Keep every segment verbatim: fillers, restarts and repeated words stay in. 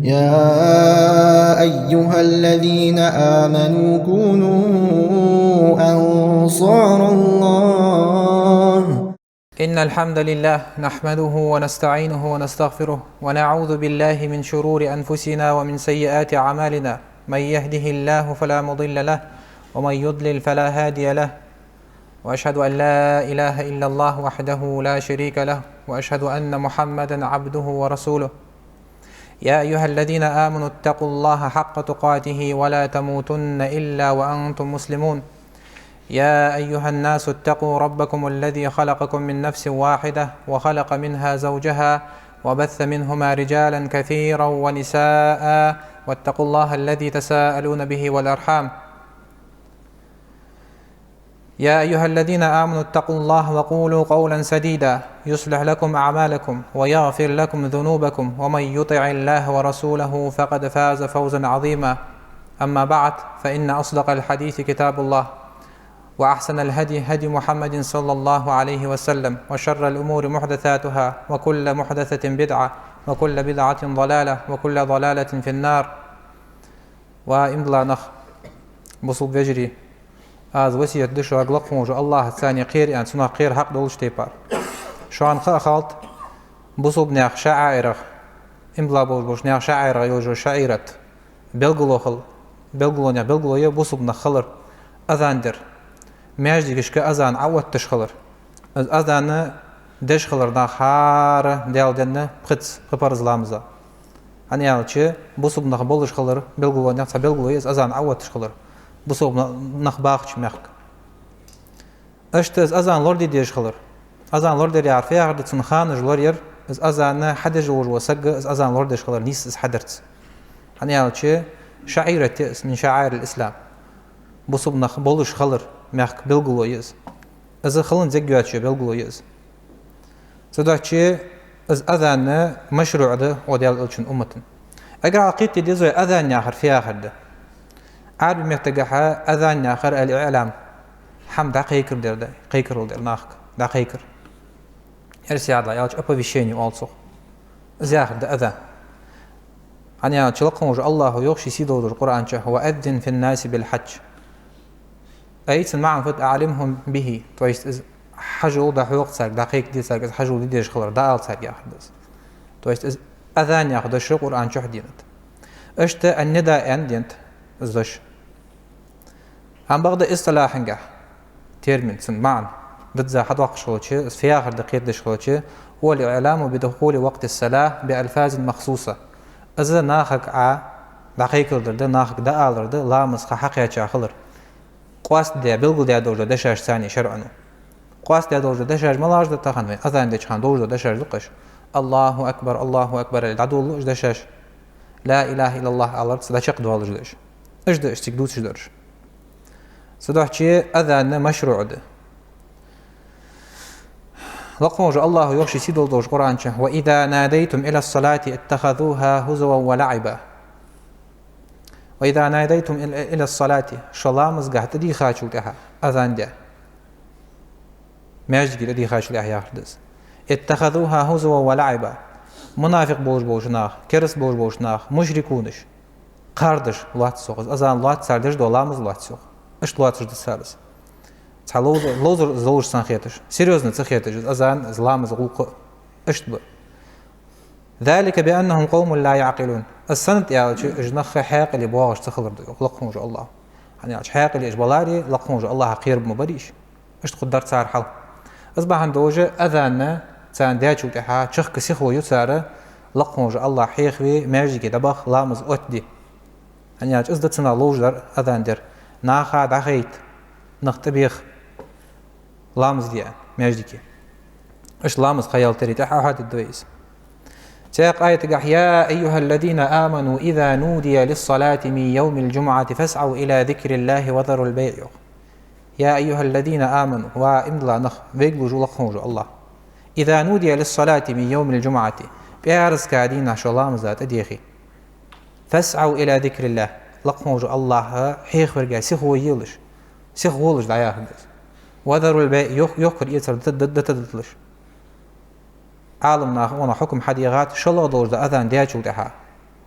يا أيها الذين آمنوا كونوا أنصار الله. إن الحمد لله نحمده ونستعينه ونستغفره، ونعوذ بالله من شرور أنفسنا ومن سيئات أعمالنا. من يهده الله فلا مضل له، ومن يضلل فلا هادي له. وأشهد أن لا إله إلا الله وحده لا شريك له، وأشهد أن محمدا عبده ورسوله. يا أيها الذين آمنوا اتقوا الله حق تقاته ولا تموتن إلا وأنتم مسلمون. يا أيها الناس اتقوا ربكم الذي خلقكم من نفس واحدة وخلق منها زوجها وبث منهما رجالا كثيرا ونساء، واتقوا الله الذي تساءلون به والأرحام. يا أيها الذين آمنوا اتقوا الله وقولوا قولا سديدا يصلح لكم أعمالكم ويغفر لكم ذنوبكم ومن يطع الله ورسوله فقد فاز فوزا عظيما. أما بعد، فإن أصدق الحديث كتاب الله، وأحسن الهدي هدي محمد صلى الله عليه وسلم، وشر الأمور محدثاتها، وكل محدثة بدعة، وكل بدعة ضلالة، وكل ضلالة في النار. Ва иман дола нах, бусалба вежарий, аз васкет ду шуга лакха волча Аллахӏаца цхьана кхера аьнна, цунах кхера хьакъ долча тайпара. Шоана ха а халт, бусалба наьха шаӀаирах, иман дола болча наьха шаӀаирах йолча шаӀират белгало хила, белгалонех белгало я бусалба нах хилар азан дар, маьждигашка азан Ӏоотташ хилар. Из азан деш хилар нах хӀара Даьла денна пхезза, пхи парз ламаза. ХӀана аьлча, бусалба нах болаш хилар белгалонех цхьа белгало я из азан Ӏоотташ хилар, бусалба нах бахача мехка. Иштта из азан лораде дезаш хилар. Азан лорадар яхар фу яхар да, цун ханаш лораяр, из азан хьадеш волаш вола саг из азан лорадеш хилар, нийсса из хьадарца. ХӀана аьлча, шаӀират я из, мин шаӀаирил ислам. Бусалба нах болаш хилар мехка белгало я из. Из хиланза эггара йоацача белгало я из. Цудухьа из азан машруӀ да укх Даьла элчан умматана. Эггара хьалха кхетаде деза вай азан яхар фу яхар да. Ӏарбий меттагахьа азан яхар ал-иӀлам, хӀама дӀакхайкар дар да, кхайкарал дар нахага, дӀакхайкар. Эрсий яздаь аьлча оповещение оал цох. Из яхар да азан. ХӀана аьлча лакха волча Аллахӏа йоах ший сийдолча Къуръан чу: «وأذن في الناس بالحج». Ай, цун маӀан фуд? «أعلمهم به», то есть из хьажол дӀахьокха царга, дӀакхайкаде царга, из хьажол де дезаш хилар дӀаала царга яхар да из. То есть из азан яха дош Къуръан чу денад. Иштта ан-нида аьнна денад из дош. Амма бакъда истилахьангахь термин, цун маӀан дизза хьадоаккхаш хилча, из фу яхар да кхетадеш хилча: «هو الإعلام بدخول وقت الصلاة بألفاظ مخصوصة». Из нахага Ӏа дӀакхайкадар да, нахага дӀаалар да ламаза ха хьакхаьча хилар. Къоастадаь, белгалдаь долаш дола дешаш царна шарӀо. Къоастадаь долаш дола дешаш малагӀаш да тахан вай азан деча хана долаш дола дешаш да-кх уж. «الله أكبر، الله أكبر» аьле дӀадолалу уж дешаш. «لا إله إلا الله» аларца дӀачакхдоалаш да уж. Уж да уж цига дувцаш дараш. Цудухьа азан машруӀ да. Лакха волча Аллахӏа йоах ший сийдолча Къуръан чу: «وإذا ناديتم إلى الصلاة اتخذوها هزوا ولعبا». «وإذا ناديتم إلى، إلى الصلاة», шо ламазгахь тӀадийхачул тӀехьагӀа, азан даь, маьждиге тӀадийхачул тӀехьагӀа яхар да из. «اتخذوها هزوا ولعبا». Мунафикъ болаш болча наха, кераста болаш болча наха, мушрикунаш кхардаш лоац йоах из, азан лоац цар деш дола, ламаз лоац йоах. Иштта лоацаш да цар из. Цхьа ловза-, ловзар из долаш санна хеташ, серьёзно ца хеташ, из азан, из ламаза гӀулакх иштта ба. «ذلك بأنهم قوم لا يعقلون». Из сенна да аьлча, уж нах хьаькъале боагӀаш ца хилар да йоах лакха волча Аллахӏа. ХӀана аьлча хьаькъале уж баларе, лакха волча Аллахӏа кхерабергбар уж. Иштта хургдар цар хьал. Из бахьан долаш азан царна даьчул тӀехьагӀа чехка сихо ю цар, лакха волча Аллахӏ хьехаве, маьждиге дӀабаха, ламаз оттаде. ХӀана аьлча из да цунах ловш дар, азан дар. Наха дӀахайта, нах тӀабеха, ламаз де аьнна маьждиге. Иштта ламаза ха ялтаре тӀехьа хьадида вай из. Цхьаькха аятагахь: «يا أيها الذين آمنوا إذا نودي للصلاة من يوم الجمعة فاسعوا إلى ذكر الله وذروا البيع», йоах. «يا أيها الذين آمنوا», ва иман дола нах, вайга луш ва лакха волча Аллахӏа. «إذا نودي للصلاة من يوم الجمعة», пӀаьраска дийнахьа шо ламаза тӀадехе. «فاسعوا إلى ذكر الله», лакха волча Аллахӏ хьехавергахьа сихо елаш, сихволаш дӀаяхар да из. «وذروا البيع», йох-, йохкар-эцар д-, д-, д-, дӀадалаш. Ӏаламнаха укхунах хьукам хьадийхад, шоллагӀа долаш дола азан даьчул тӀехьагӀа,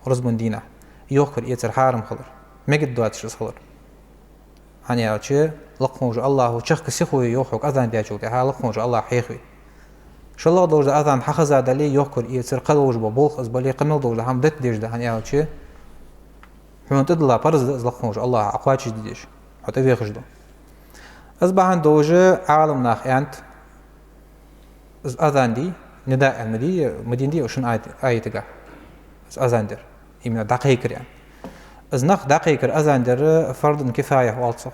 рузбан дийнахьа йохкар-эцар хьарам хилар, мегаргдоацаш из хилар. ХӀана аьлча, лакха волча АллахӀа чехка сихо я йоах хьога азан даьчул тӀехьагӀа лакха волча АллахӀа хьехаве. ШоллагӀа долаш да азан хьахеза дале, йохкар-эцар, кхы долаш бола болх из бале, кхы мел долаш да хӀама дита дезаш да, хӀана аьлча, хьона тӀадилла парз да из лакха волча АллахӀа Ӏа кхоачашде дезаш, хьо тӀавехаш да. Из бахьан долаш Ӏаламнаха аьннад, из азан дий, нида аьнна ма дий, ма дий, дий шун аят-, аятагахь. Из азан дар. Именно дӀакхайкар аьнна. Из нах дӀакхайкар, азан дар фард кифая оал цох.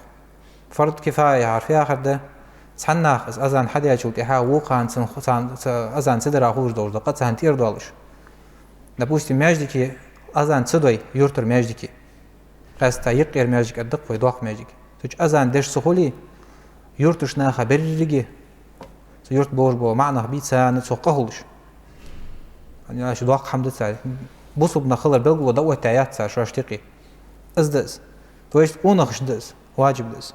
Фард кифая яхар фу яхар да? Цхьан наха из азан хьадаьчул тӀехьагӀа вокханна цун, цун, цу азан ца дара хулаш долаш да, къа царна тӀера доалаш. Допустим, маьждиге азан ца дой, юртара маьждиге. Къаьстта юкъера маьждиг а да-кх вай, доккха маьждиг. Цу чу азан деш ца хуле, юртарча наха беррига, цу юрта болаш бола маӀа нах бий, царна цох къа хулаш. ХӀана аьлча доккха хӀама да цар. Бусалба нах хилар белгало дӀаоттаяь яц цар шоашта юкъе. Из да из. То есть къонахаш да из, ваджиб да из.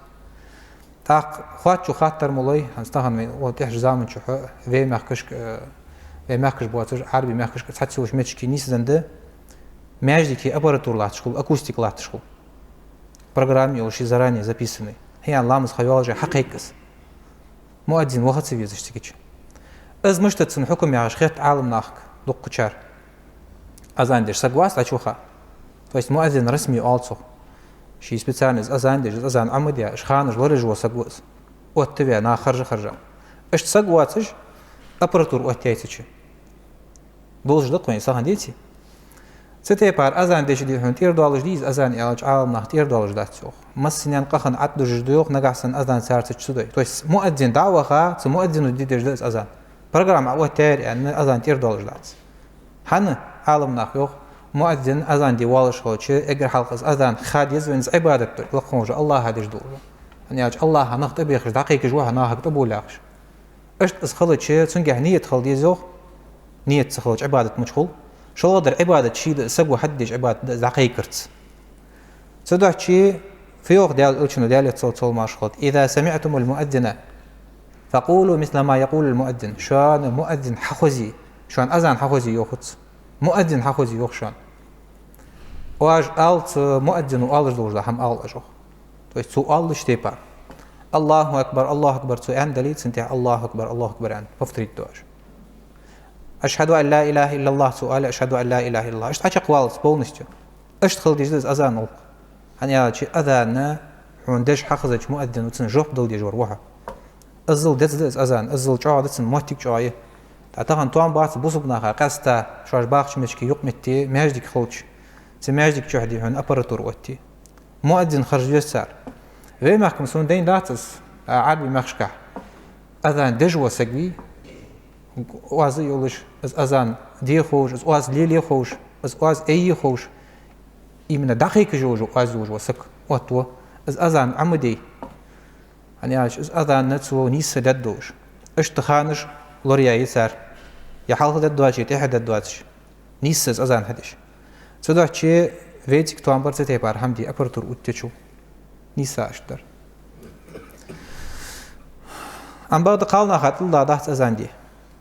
ТӀаккха хоаттача хаттар ма лой, хӀанз тахан вай, вот, тӀехьарча заман чухь вай мехкашка, э, вай мехкаш боацаш, Ӏарбий мехкашка цхьацца йолча метташка нийсденна да, маьждиге аппаратура латташ хул, акустика латташ хул. Программа йолаш, заранее записанный. ХӀанз ламаз ха йоалаше хьакхайк из. Муаззин ваха ца везаш цига чу. Из мишта да цун хьукам яхаш хет Ӏаламнахага дуккхачар. Азан деш саг вац дӀачуваха. То есть муаззин расми оал цох. Ший специально из азан деш, из азан Ӏомадаь, уж ханаш лораеш вола саг ва из. Оттаваь, наха харжа-харжа. Иштта саг воацаш, аппаратура оттаяьй цу чу. Долаш да-кх вайна сахьан, деций? Цу тайпара азан деча дий хьона тӀера доалаш дий из азан аьлча, Ӏаламнаха тӀера доалаш дац йоах. Массанена къахан Ӏаддужаш да йоах, нагахьа санна азан цар цу чу ца дой. То есть муаззин дӀа а ваха, цу муаззино де дезаш да из азан. Программа Ӏооттаяьй аьнна, азан тӀера доалаш дац. ХӀана? Ӏаламнаха йоах, муаззин азан де воалаш хилча, эггара хьалха из азан ха деза вайна, из Ӏибадат да, лакха волча АллахӀа деш дола. ХӀана аьлча АллахӀа нах тӀабехаш, дӀакхайкаш ва хьо, нахага тӀаболабаьхаш. Иштта из хилча, цунгахь ният хила деза йоах, ният ца хилча Ӏибадат мича хул. ШоллагӀа дар Ӏибадат ший да, саго хьадеш Ӏибадат да из дӀакхайкарца. Цудухьа фу йоах Даьла Элчано, Даьла салам-моаршал хилда: «إذا سمعتم المؤذن فقولوا مثل ما يقول المؤذن». Шоана муаззин хьахозе, шоана азан хьахозе йоахац. Муаззин хьахозе йоах шоана. Оаш ала, цу муаззино оалаш долаш дола хӀама ала оаш йоах. То есть цо оалача тайпара. «الله أكبر، الله أكبر» цо аьнна дале, цун тӀехьа «الله أكبر، الله أكبر» аьнна, повторить ду оаш. «أشهد أن لا إله إلا الله» цо оале, «أشهد أن لا إله إلا الله». Иштта Ӏочакхвалац полностью. Иштта хила деза да из азан гӀулакх. ХӀана аьлча, азан хьона деш хьахезача муаззино цунна жоп дала дезаш вар ва хьо. Иззал деза да из азан, иззал чӀоагӀа да цун моттиг, чӀоагӀа я. ТӀаккха тахан тоам бац бусалба наха, къаьстта шоаш бахача метташка юкъ метте маьждиг хилча, цу маьждига чухь дий хьона аппаратура оттае. Муаззин харжа веза цар. Вай мехка-м сона дайнадац из, а, Ӏарбий мехкашкахь азан деш вола саг вий, оаз йолаш, из азан де ховш, из оаз лелае ховш, из оаз айе ховш, именно дӀакхайкаш йолаш, оаз йолаш вола саг оттаво, из азан Ӏомадой. ХӀана аьлча, из азан цо нийсса дергдолаш. Иштта ханаш лораяьй цар. Е хьалха дергдоацаш, е тӀехьа дергдоацаш. Нийсса из азан хьадеш. Цудухьа вай цига тоам бар цу тайпара хӀама де, аппаратура оттаечул. Нийсса иштта дар. Ам бакъда кхалнаха тӀадилла дац азан де.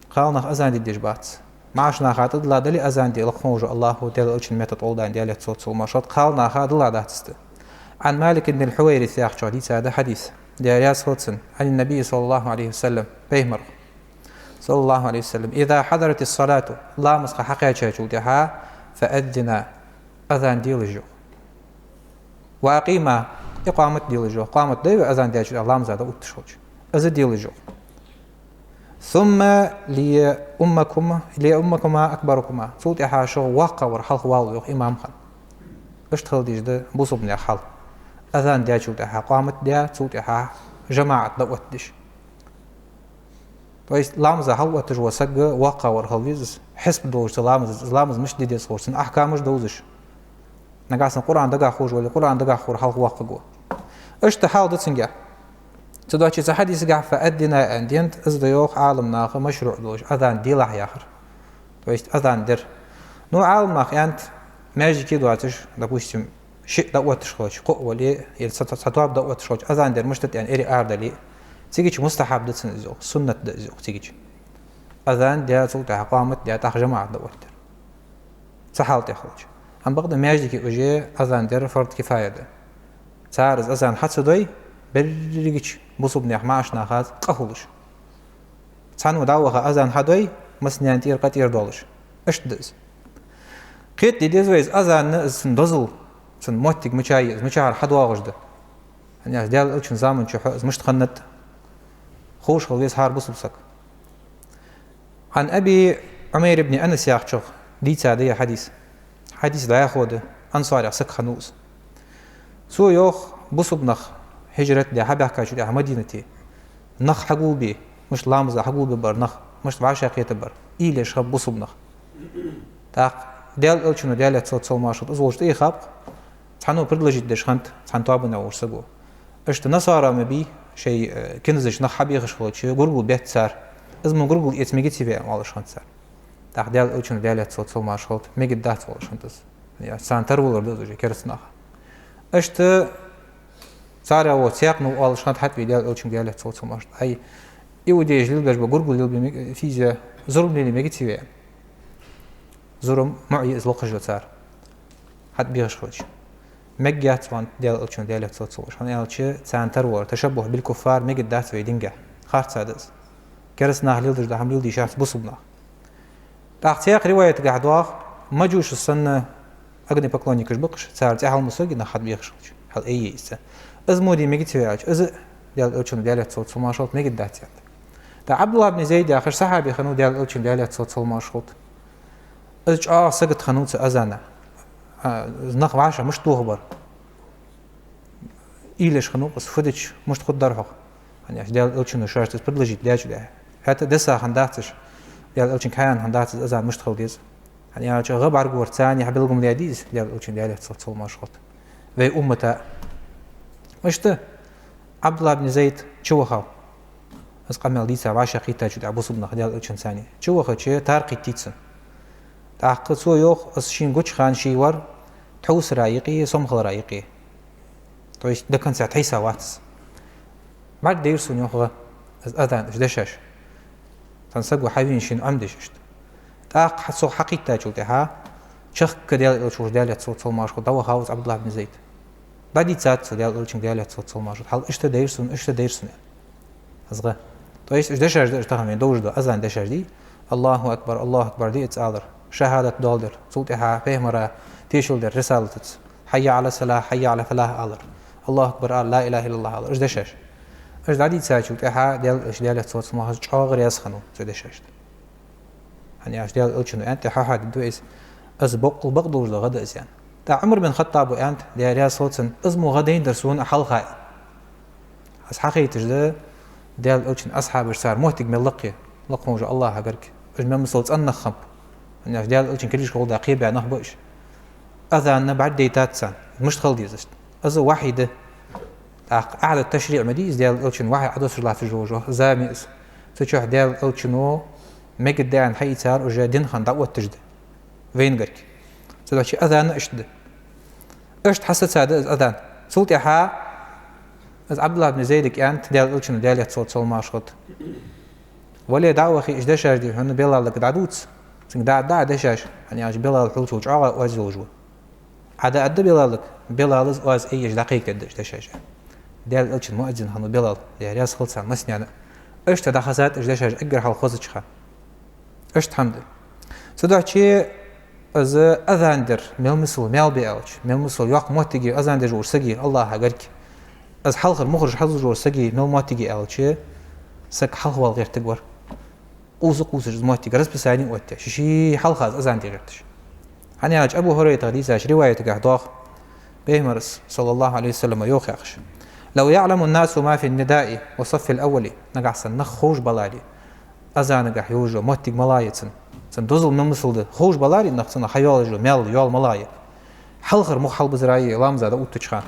Кхалнах азан де дезаш бац. МаӀача наха тӀадилла дале азан де, лакха волча АллахӀо, Даьла Элчан меттала тӀолдан, Даьла салам-моаршал хилда, кхалнаха дилла дац из де. عن مالك بن الحويرث яхачох дийца да хьадис, Даьла раьза хилва цунна, عن النبي صلى الله عليه وسلم, пайхамара, صلى الله عليه وسلم: «إذا حضرت الصلاة», ламаза ха хьакхаьчачул тӀехьагӀа, «فأذنا», азан делаш йоах. «وأقيما», икъамат делаш йоах. Икъамат дий вай азан даьчул тӀехьагӀа ламаза дӀаотташ хилча? Из делаш йоах. «ثم ليؤمكما، ليؤمكما أكبركما». Цул тӀехьагӀа шух воккхагӀвар хьалхавоалва йоах имам хинна. Иштта хила дезаш да бусалба наьха хьал. Азан даьчул тӀехьагӀа икъамат даь, цул тӀехьагӀа жамаӀат дӀаоттадеш. То есть ламаза хьалотташ вола саг воккхагӀвар хила веза из, хьисап долаш цу ламаза, из ламаз мишта де деза ховш, цун ахькамаш довзаш. Нагахьа санна Къуръан дагахь ховш вале, Къуръан дагахь ховр хьалха воккхагӀа ва. Иштта хьал да цунгахь. Цудухьа цу хьадисагахь «فأذنا» аьнна денад, из да йоах Ӏаламнаха машруӀ долаш, азан делахь яхар. То есть азан дер. Ну, Ӏаламнаха аьннад, маьждиге доацаш, допустим, шиъ дӀаотташ хилча, кхоъ вале, или цхьа, цхьа тоаба дӀаотташ хилча, азан дер мишта да аьнна, эре арадале, цига мустахьаб да цунна из йоах, суннат да из йоах цига. Азан даь, цул тӀехьагӀа икъамат даь, тӀаккха жамаӀат дӀаоттадар. Цу хьала тӀа хилча. Амма бакъда маьждиге уже азан дар фард кифая да. Цар из азан хьа ца дой, берригача бусалба наьха маӀача наха къа хулаш. Цхьанне дӀаваха азан хьа дой, массанена тӀера къа тӀера долаш. Иштта да из. Кхетаде деза вай из азан, из цун дозал, цун моттиг мича я, из мичара хьадоагӀаш да. ХӀана аьлча Даьла Элчан заман чухь из мишта хиннад, ховш хила веза хӀара бусалба саг. عن أبي عمير بن أنس яхачох дийца да ер хьадис. Хьадис дӀахо да, ансарех саг хиннав из. Цо йоах, бусалба нах хӀижрат даь хьабаьхкачул тӀехьагӀа Мадинате нах хьагулбе, мишта ламаза хьагулбе бар нах, мишта вӀашагӀкхета бар, уйла еш хиннаб бусалба нах. ТӀаккха Даьла Элчано, Даьлера салот-салам хилда цунна, из волча тӀа а хапкх, цхьанне предложить деш хиннад цхьан тоабанна волча саго. Иштта насара ма бий, шоай, э, киназаш нах хьабехаш хилча, гургал бетт цар. Из мо гургал эца мегац вай, оалаш хиннад цар. ТӀаккха Даьла Элчано, Даьлера салот-салам хилда цунна, мегаргдац, оалаш хиннад из. Е царна тарвалар да из уже, кераста наха. Иштта царех вола цхьаккха оалаш хиннад хьатӀаве Даьла Элчанга, Даьлера салот-салам хилда цунна: ай, иудеяша лелабеш бола гургал лелабе мег-, физа, зурма лелае мегац вай. Зурма, муӀа я из, локхаш я цар, хьатӀабехаш хилча. Мегаргьяц, оалад Даьла Элчано, Даьлера салот-салам хилда цунна, хӀана аьлча царна тарвалар, ташаббухӀ биль-куффар, мегаргдац вай дингахь. Харцахьа да из. Кераста наха леладеш дола хӀама леладе йиш яц бусалба наха. ТӀаккха цхьаькха риваятагахь доагӀа, мажусаш санна, огнепоклонникаш ба-кх уж, цар цӀи хьалмусаргья нах хьатӀабехаш хилча, хьал айе из цар. Из мо де мегац вай аьлча, из а Даьла Элчано, Даьлера салот-салам хилда цунна, мегаргдац, аьннад. ТӀаккха Ӏабдуллахь ибн Зайд яхаш сахьаби хиннав Даьла Элчан, Даьлера салот-салам хилда цунна. Из чӀоагӀа сагота хиннав цу азана. А, из нах вӀашагӀтохабар. Уйла еш хиннав-кх из, фу дича мишта хургдар-хьогӀ. ХӀана аьлча Даьла Элчано шоашта из предложить даьчул тӀехьагӀа. ХӀаьта десса хиннадац уж, Даьла Элчанга хьаяьнна хиннадац из азан мишта хила деза. ХӀана аьлча гӀа бӀаргагур царна яхь белгалдаьд из, Даьла Элчано, Даьлера салот-салам хилда цунна, вай уммата. Иштта Ӏабдуллахь ибн Зайд чувахав. Из къамаьл дийца вӀашагӀкхийттачул тӀехьагӀа бусалба нах Даьла Элчанца цхьана. Чувахача тара кхийттад цунна. ТӀаккха цо йоах, из шийна гуча хана ше вар тхьовсара юкъе, сомхалара юкъе. То есть до конца тхьайса вац из. БӀаргадайра сона, йоах, гӀа, из азан, уж дешаш. Цхьан саго хьавена шийна Ӏомадеш иштта. ТӀаккха хьа-, цо хьакхийттачул тӀехьагӀа чехка Даьла Элча волча, Даьлера салот-салам хилда цунна, дӀавахав из Ӏабдуллахь ибн Зайд. ДӀадийцад цо Даьла Элчанга, Даьлера салот-салам хилда цунна, хьал иштта дайра сона, иштта дайра сона, аьнна. Из гӀа. То есть уж дешаш да уж тахан вайна довзаш дола азан дешаш дий: الله أكبر، الله أكبر диъазза алар, шахӀадат доаладар, цул тӀехьагӀа пайхамара тешал дар рисалатаца, حي على الصلاة، حي على الفلاح алар, الله أكبر ала, لا إله إلا الله алар, уж дешаш. Уж дӀадийцачул тӀехьагӀа Даьла Элча, Даьлера салот-салам хилда цунна, чӀоагӀа раьза хиннав цу дешашта. ХӀана аьлча Даьла Элчано аьннад, тӀехьа хьадоаладу из, из боккъал бакъдолаш дола гӀа да из, аьнна. ТӀаккха Ӏумар бин ХаттӀаба аьннад, Даьла раьза хилва цунна, из мо гӀа дайнадар сона а хьалха а. Аз хьахайташ да Даьла Элчан асхьабаш, цар моттиг мел лакха я, лакха волаш вола АллахӀа гарга. Уж мел масала цӀена нах хиннаб. ХӀана аьлча Даьла Элчан кулгашка гӀолла дӀакхебаь нах ба уж. Азан бӀаргадайтад царна, мишта хила деза иштта. Из вахьи да. ТӀаккха أعلى التشريع ма дий из, Даьла Элчан вахьи Ӏодоссаш латташ дола зама я из. Цу чухь Даьла Элчано мегаргда аьнна хьаийцар уже дин хинна дӀаотташ да вайна гарга. Цудухьа азан а иштта да. Иштта хьасаца да из азан. Цул тӀехьагӀа из Ӏабдуллахь ибн Зайдага аьннад Даьла Элчано, Даьлера салот-салам хилда цунна: вале, дӀа а вахе, уж дешаш дий хьона Билалага дӀадувца, цунга дӀа а дӀа а дешаш, хӀана аьлча Билал хьоалчул чӀоагӀа оаз йолаш ва. Ӏа дӀа а аргда Билалага, Билала из оаз айеш дӀакхайкадергда уж дешаш. Даьла Элчан муаззин хиннав Билал, Даьла раьза хилва царна массанена. Иштта дӀахазад уж дешаш эггара хьалха хозача хана. Иштта хӀама да. Цудухьа из азан дар мел масала маьл ба аьлча, мел масала йоккха моттиг я азан деш волча сага АллахӀа гарга, из хьалхара мухӀараш хьалзуш волча сага мел моттиг я аьлча, саг хьалхавала гӀертаргвар. Къувса-къувсаш из моттиг, расписани оттаяь, ший-ший хьалха из азан де гӀерташ. ХӀана аьлча Абу ХӀурайрас дийцача риваятагахь доагӀа, Пайхамара, صلى الله عليه وسلم, йоах яхаш: لو يعلم الناس ما في النداء والصف الأول, нагахьа санна нах ховш баларе, азанагахь йолаш йола моттиг малагӀа я цун, цун дозал мел масала да ховш баларе нах, цунах хьайоалаш йола маьл, йоал малагӀа я, хьалхара мух хьалбизаргья ламаза дӀаоттача хана.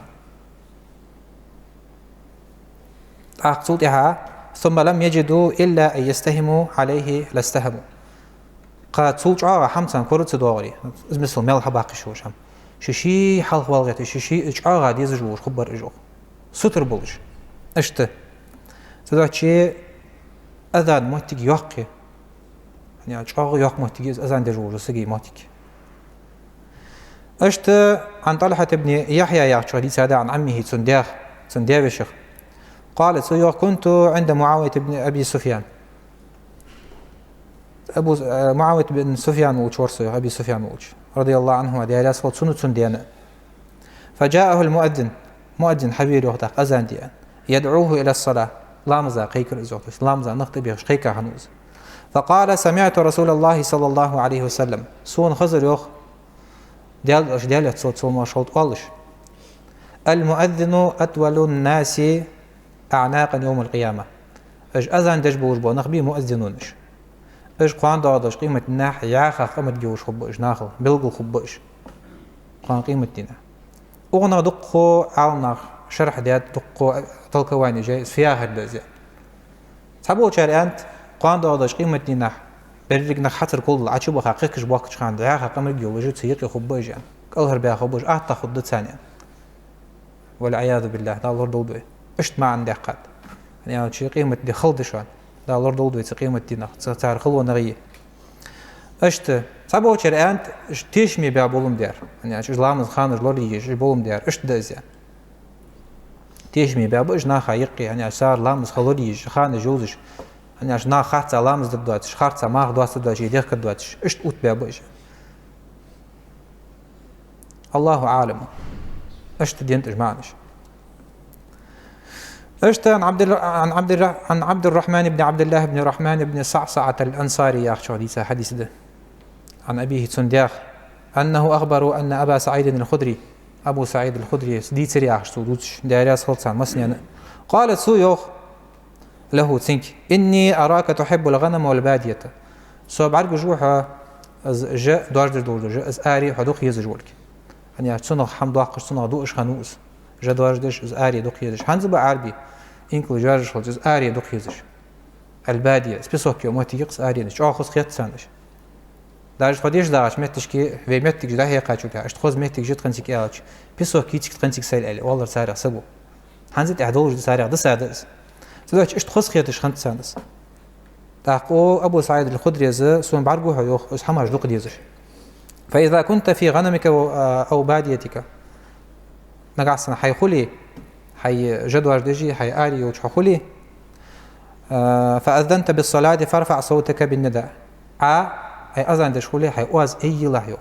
ТӀаккха цул тӀехьагӀа: ثم لم يجدوا إلا أن يستهموا عليه لاستهموا. Кхы цул чӀоагӀа хӀама царна кора ца доагӀаре, из масала маьл хьабаккха йиш йолаш хӀама, ший-ший хьалхавала гӀерташ, ший-ший из чӀоагӀа дезаш волаш хургбар уж, йоах. Сутара болаш. Иштта. Цудухьа азан моттиг йоккха я. ХӀана аьлча чӀоагӀа йоккха моттиг я из азан деш волча сага моттиг. Иштта عن طلحة بن يحيى яхачох дийцад, عن عمه, цун даьх, цун даь-вешах. قال, цо йоах: كنت عند معاوية بن أبي سفيان. Абу, э, МуӀавият бин Суфьян волча вар со йоах, Аби Суфьян волча, رضي الله عنهما, Даьла раьза хилва цунна, цун даьна. فجاءه المؤذن, муаззин хьавера йоах тӀаккха азан де аьнна. يدعوه إلى الصلاة, ламаза кхайкар из йоах, то есть ламаза нах тӀабехаш кхайка хиннав из. فقال: سمعت رسول الله صلى الله عليه وسلم, сона хазар йоах, Даьла, Даьла салот-салам хилда, оалаш: المؤذن أطول الناس أعناقا يوم القيامة. Уж азан деш болаш бола нах ба муаззинунаш. Уж кхоана доагӀача къематдийнахьа яхах къамарг йолаш хургба уж нахал, белгала хургба уж кхоана къематдийнахьа. Укханах дуккха Ӏаламнаха шархь даьд, дуккха толковани яьй, из фу яхар да из. Цхьаболчар аьннад, кхоана доагӀача къематдийнахьа берригаш нах хьацар кулдала Ӏочубаха кхехкаш боахкача хана яхах къамарг йолаш цу юкъе хургба уж аьнна. КӀалхарбаьха хургба уж, атта хургда царна аьнна. والعياذ بالله, Дала лорадолда вай. Иштта маӀан даьккхад. ХӀана аьлча къематди хала да шоана. Дала лорадолда вай цу къематдийнах, цу цар халонагӀий. Иштта цхьаболчар аьннад, уж тешаме баь болаш бар. ХӀана аьлча уж ламаза ханаш лораеш, уж болаш бар. Иштта да из. Тешаме баь ба уж наха юкъе, хӀана аьлча цар ламаза ха лораеш, ханаш йовзаш. ХӀана аьлча наха харца ламаз дергдоацаш, харца марха доастаргдоацаш, дехкаргдоацаш. Иштта оттабаь ба уж. الله أعلم. Иштта да уж маӀанаш. Иштта عن عبد الر-، عن عبد الر-، عن عبد الرحمن بن عبد الله بن الرحمن بن صعصعة الأنصاري яхачох дийца хьадис да. عن أبيه, цун даьх. أنه أخبره أن أبا سعيد الخدري, Абу СаӀид аль-Худре дийцар яхаш цо дувцаш, Даьла раьза хилва царна массанена. قال, цо йоах, له, цунга: إني أراك تحب الغنم والبادية. Со бӀаргагуш ва хьо, из жа доаржадеш долаш дола жа, из аре хьо дукха езаш волга. ХӀана аьлча цунах хӀама доаккхаш, цунах дуаш хиннав из. Жа доаржадеш, из аре дукха езаш. ХӀанз а ба Ӏарбий инкала жа доаржадеш хилча, из аре дукха езаш. Аль-бадия, из песок йола моттиг я-кх из аре, чӀоагӀа хоза хет царна уж. Даже тхо дешаш дагӀача метташка вай моттигаш дӀахьекхача, иштта хоза моттигаш я тха цига аьлча, песок я-кх цига тха цига сайла аьле, оалар царех саго. ХӀанз а тӀехьа долаш да царех, дисад из. Цудухьа иштта хоза хеташ хиннад царна из. ТӀаккха Абу СаӀид аль-Худрес: «Сона бӀаргагу хьо, — йоах, — из хӀамаш дукха дезаш. فإذا كنت في غنمك و-، أو باديتك». Нагахьа санна хьай хуле, хьай жа доаржадеш, хьай аре йолча хьо хуле, а, «فأذنت بالصلاة فارفع صوتك بالنداء». Ӏа, хьай азан деш хуле, хьай оаз аййилахь, йоах.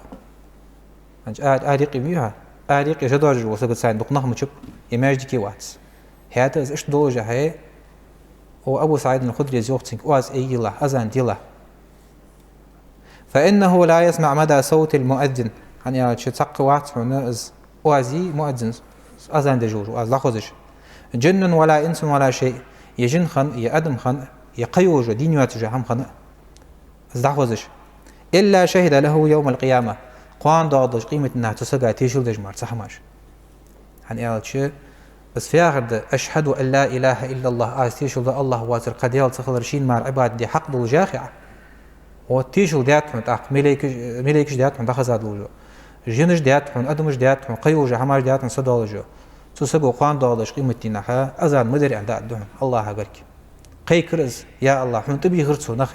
ХӀанз аре, аре юкъе ма вий хьо, аре юкъе жа доаржадеш вола саг царна дукха нах ма чуп, е маьждиге вац. ХӀаьта из иштта долаш хье, о, Абу СаӀид аль-Худрес йоах цунга: «Оаз аййилахь, азан делахь». «فإنه لا يسمع مدى صوت المؤذن». ХӀана аьлча цхьаккха вац хьона из оаз, муаззин, азан деш вола оаз дӀахозаш. «جن ولا إنس ولا شيء». Е жин хинна, е адам хинна, е кхы йолаш йола, дийна йоацаш йола хӀама хинна, из дӀахозаш. «إلا شهد له يوم القيامة». Кхоана доагӀаш долча къематдийнахьа цу сага тешал деш мара цу хӀамаш. ХӀана аьлча, из фу яхар да: «أشهد أن لا إله إلا الله», аз тешал ду АллахӀ воацар кхы Даьла ца хилар, шийна мара Ӏибадат де хьакъ долаш яхе Ӏа. Вот тешал даьд хьона тӀаккха, малейкаш, малейкаш даьд хьона дӀахаза долаш дола. Жинаш даьд хьона, адамаш даьд хьона, кхы йолаш йола хӀамаш даьд хьона, са долаш йола. Цу саго кхоана доагӀаш долча къематдийнахьа азан ма дир аьнна дӀаоал хьона, АллахӀа гарга. Кхайкар из: «Я АллахӀ, хьона тӀабийхар цо нах,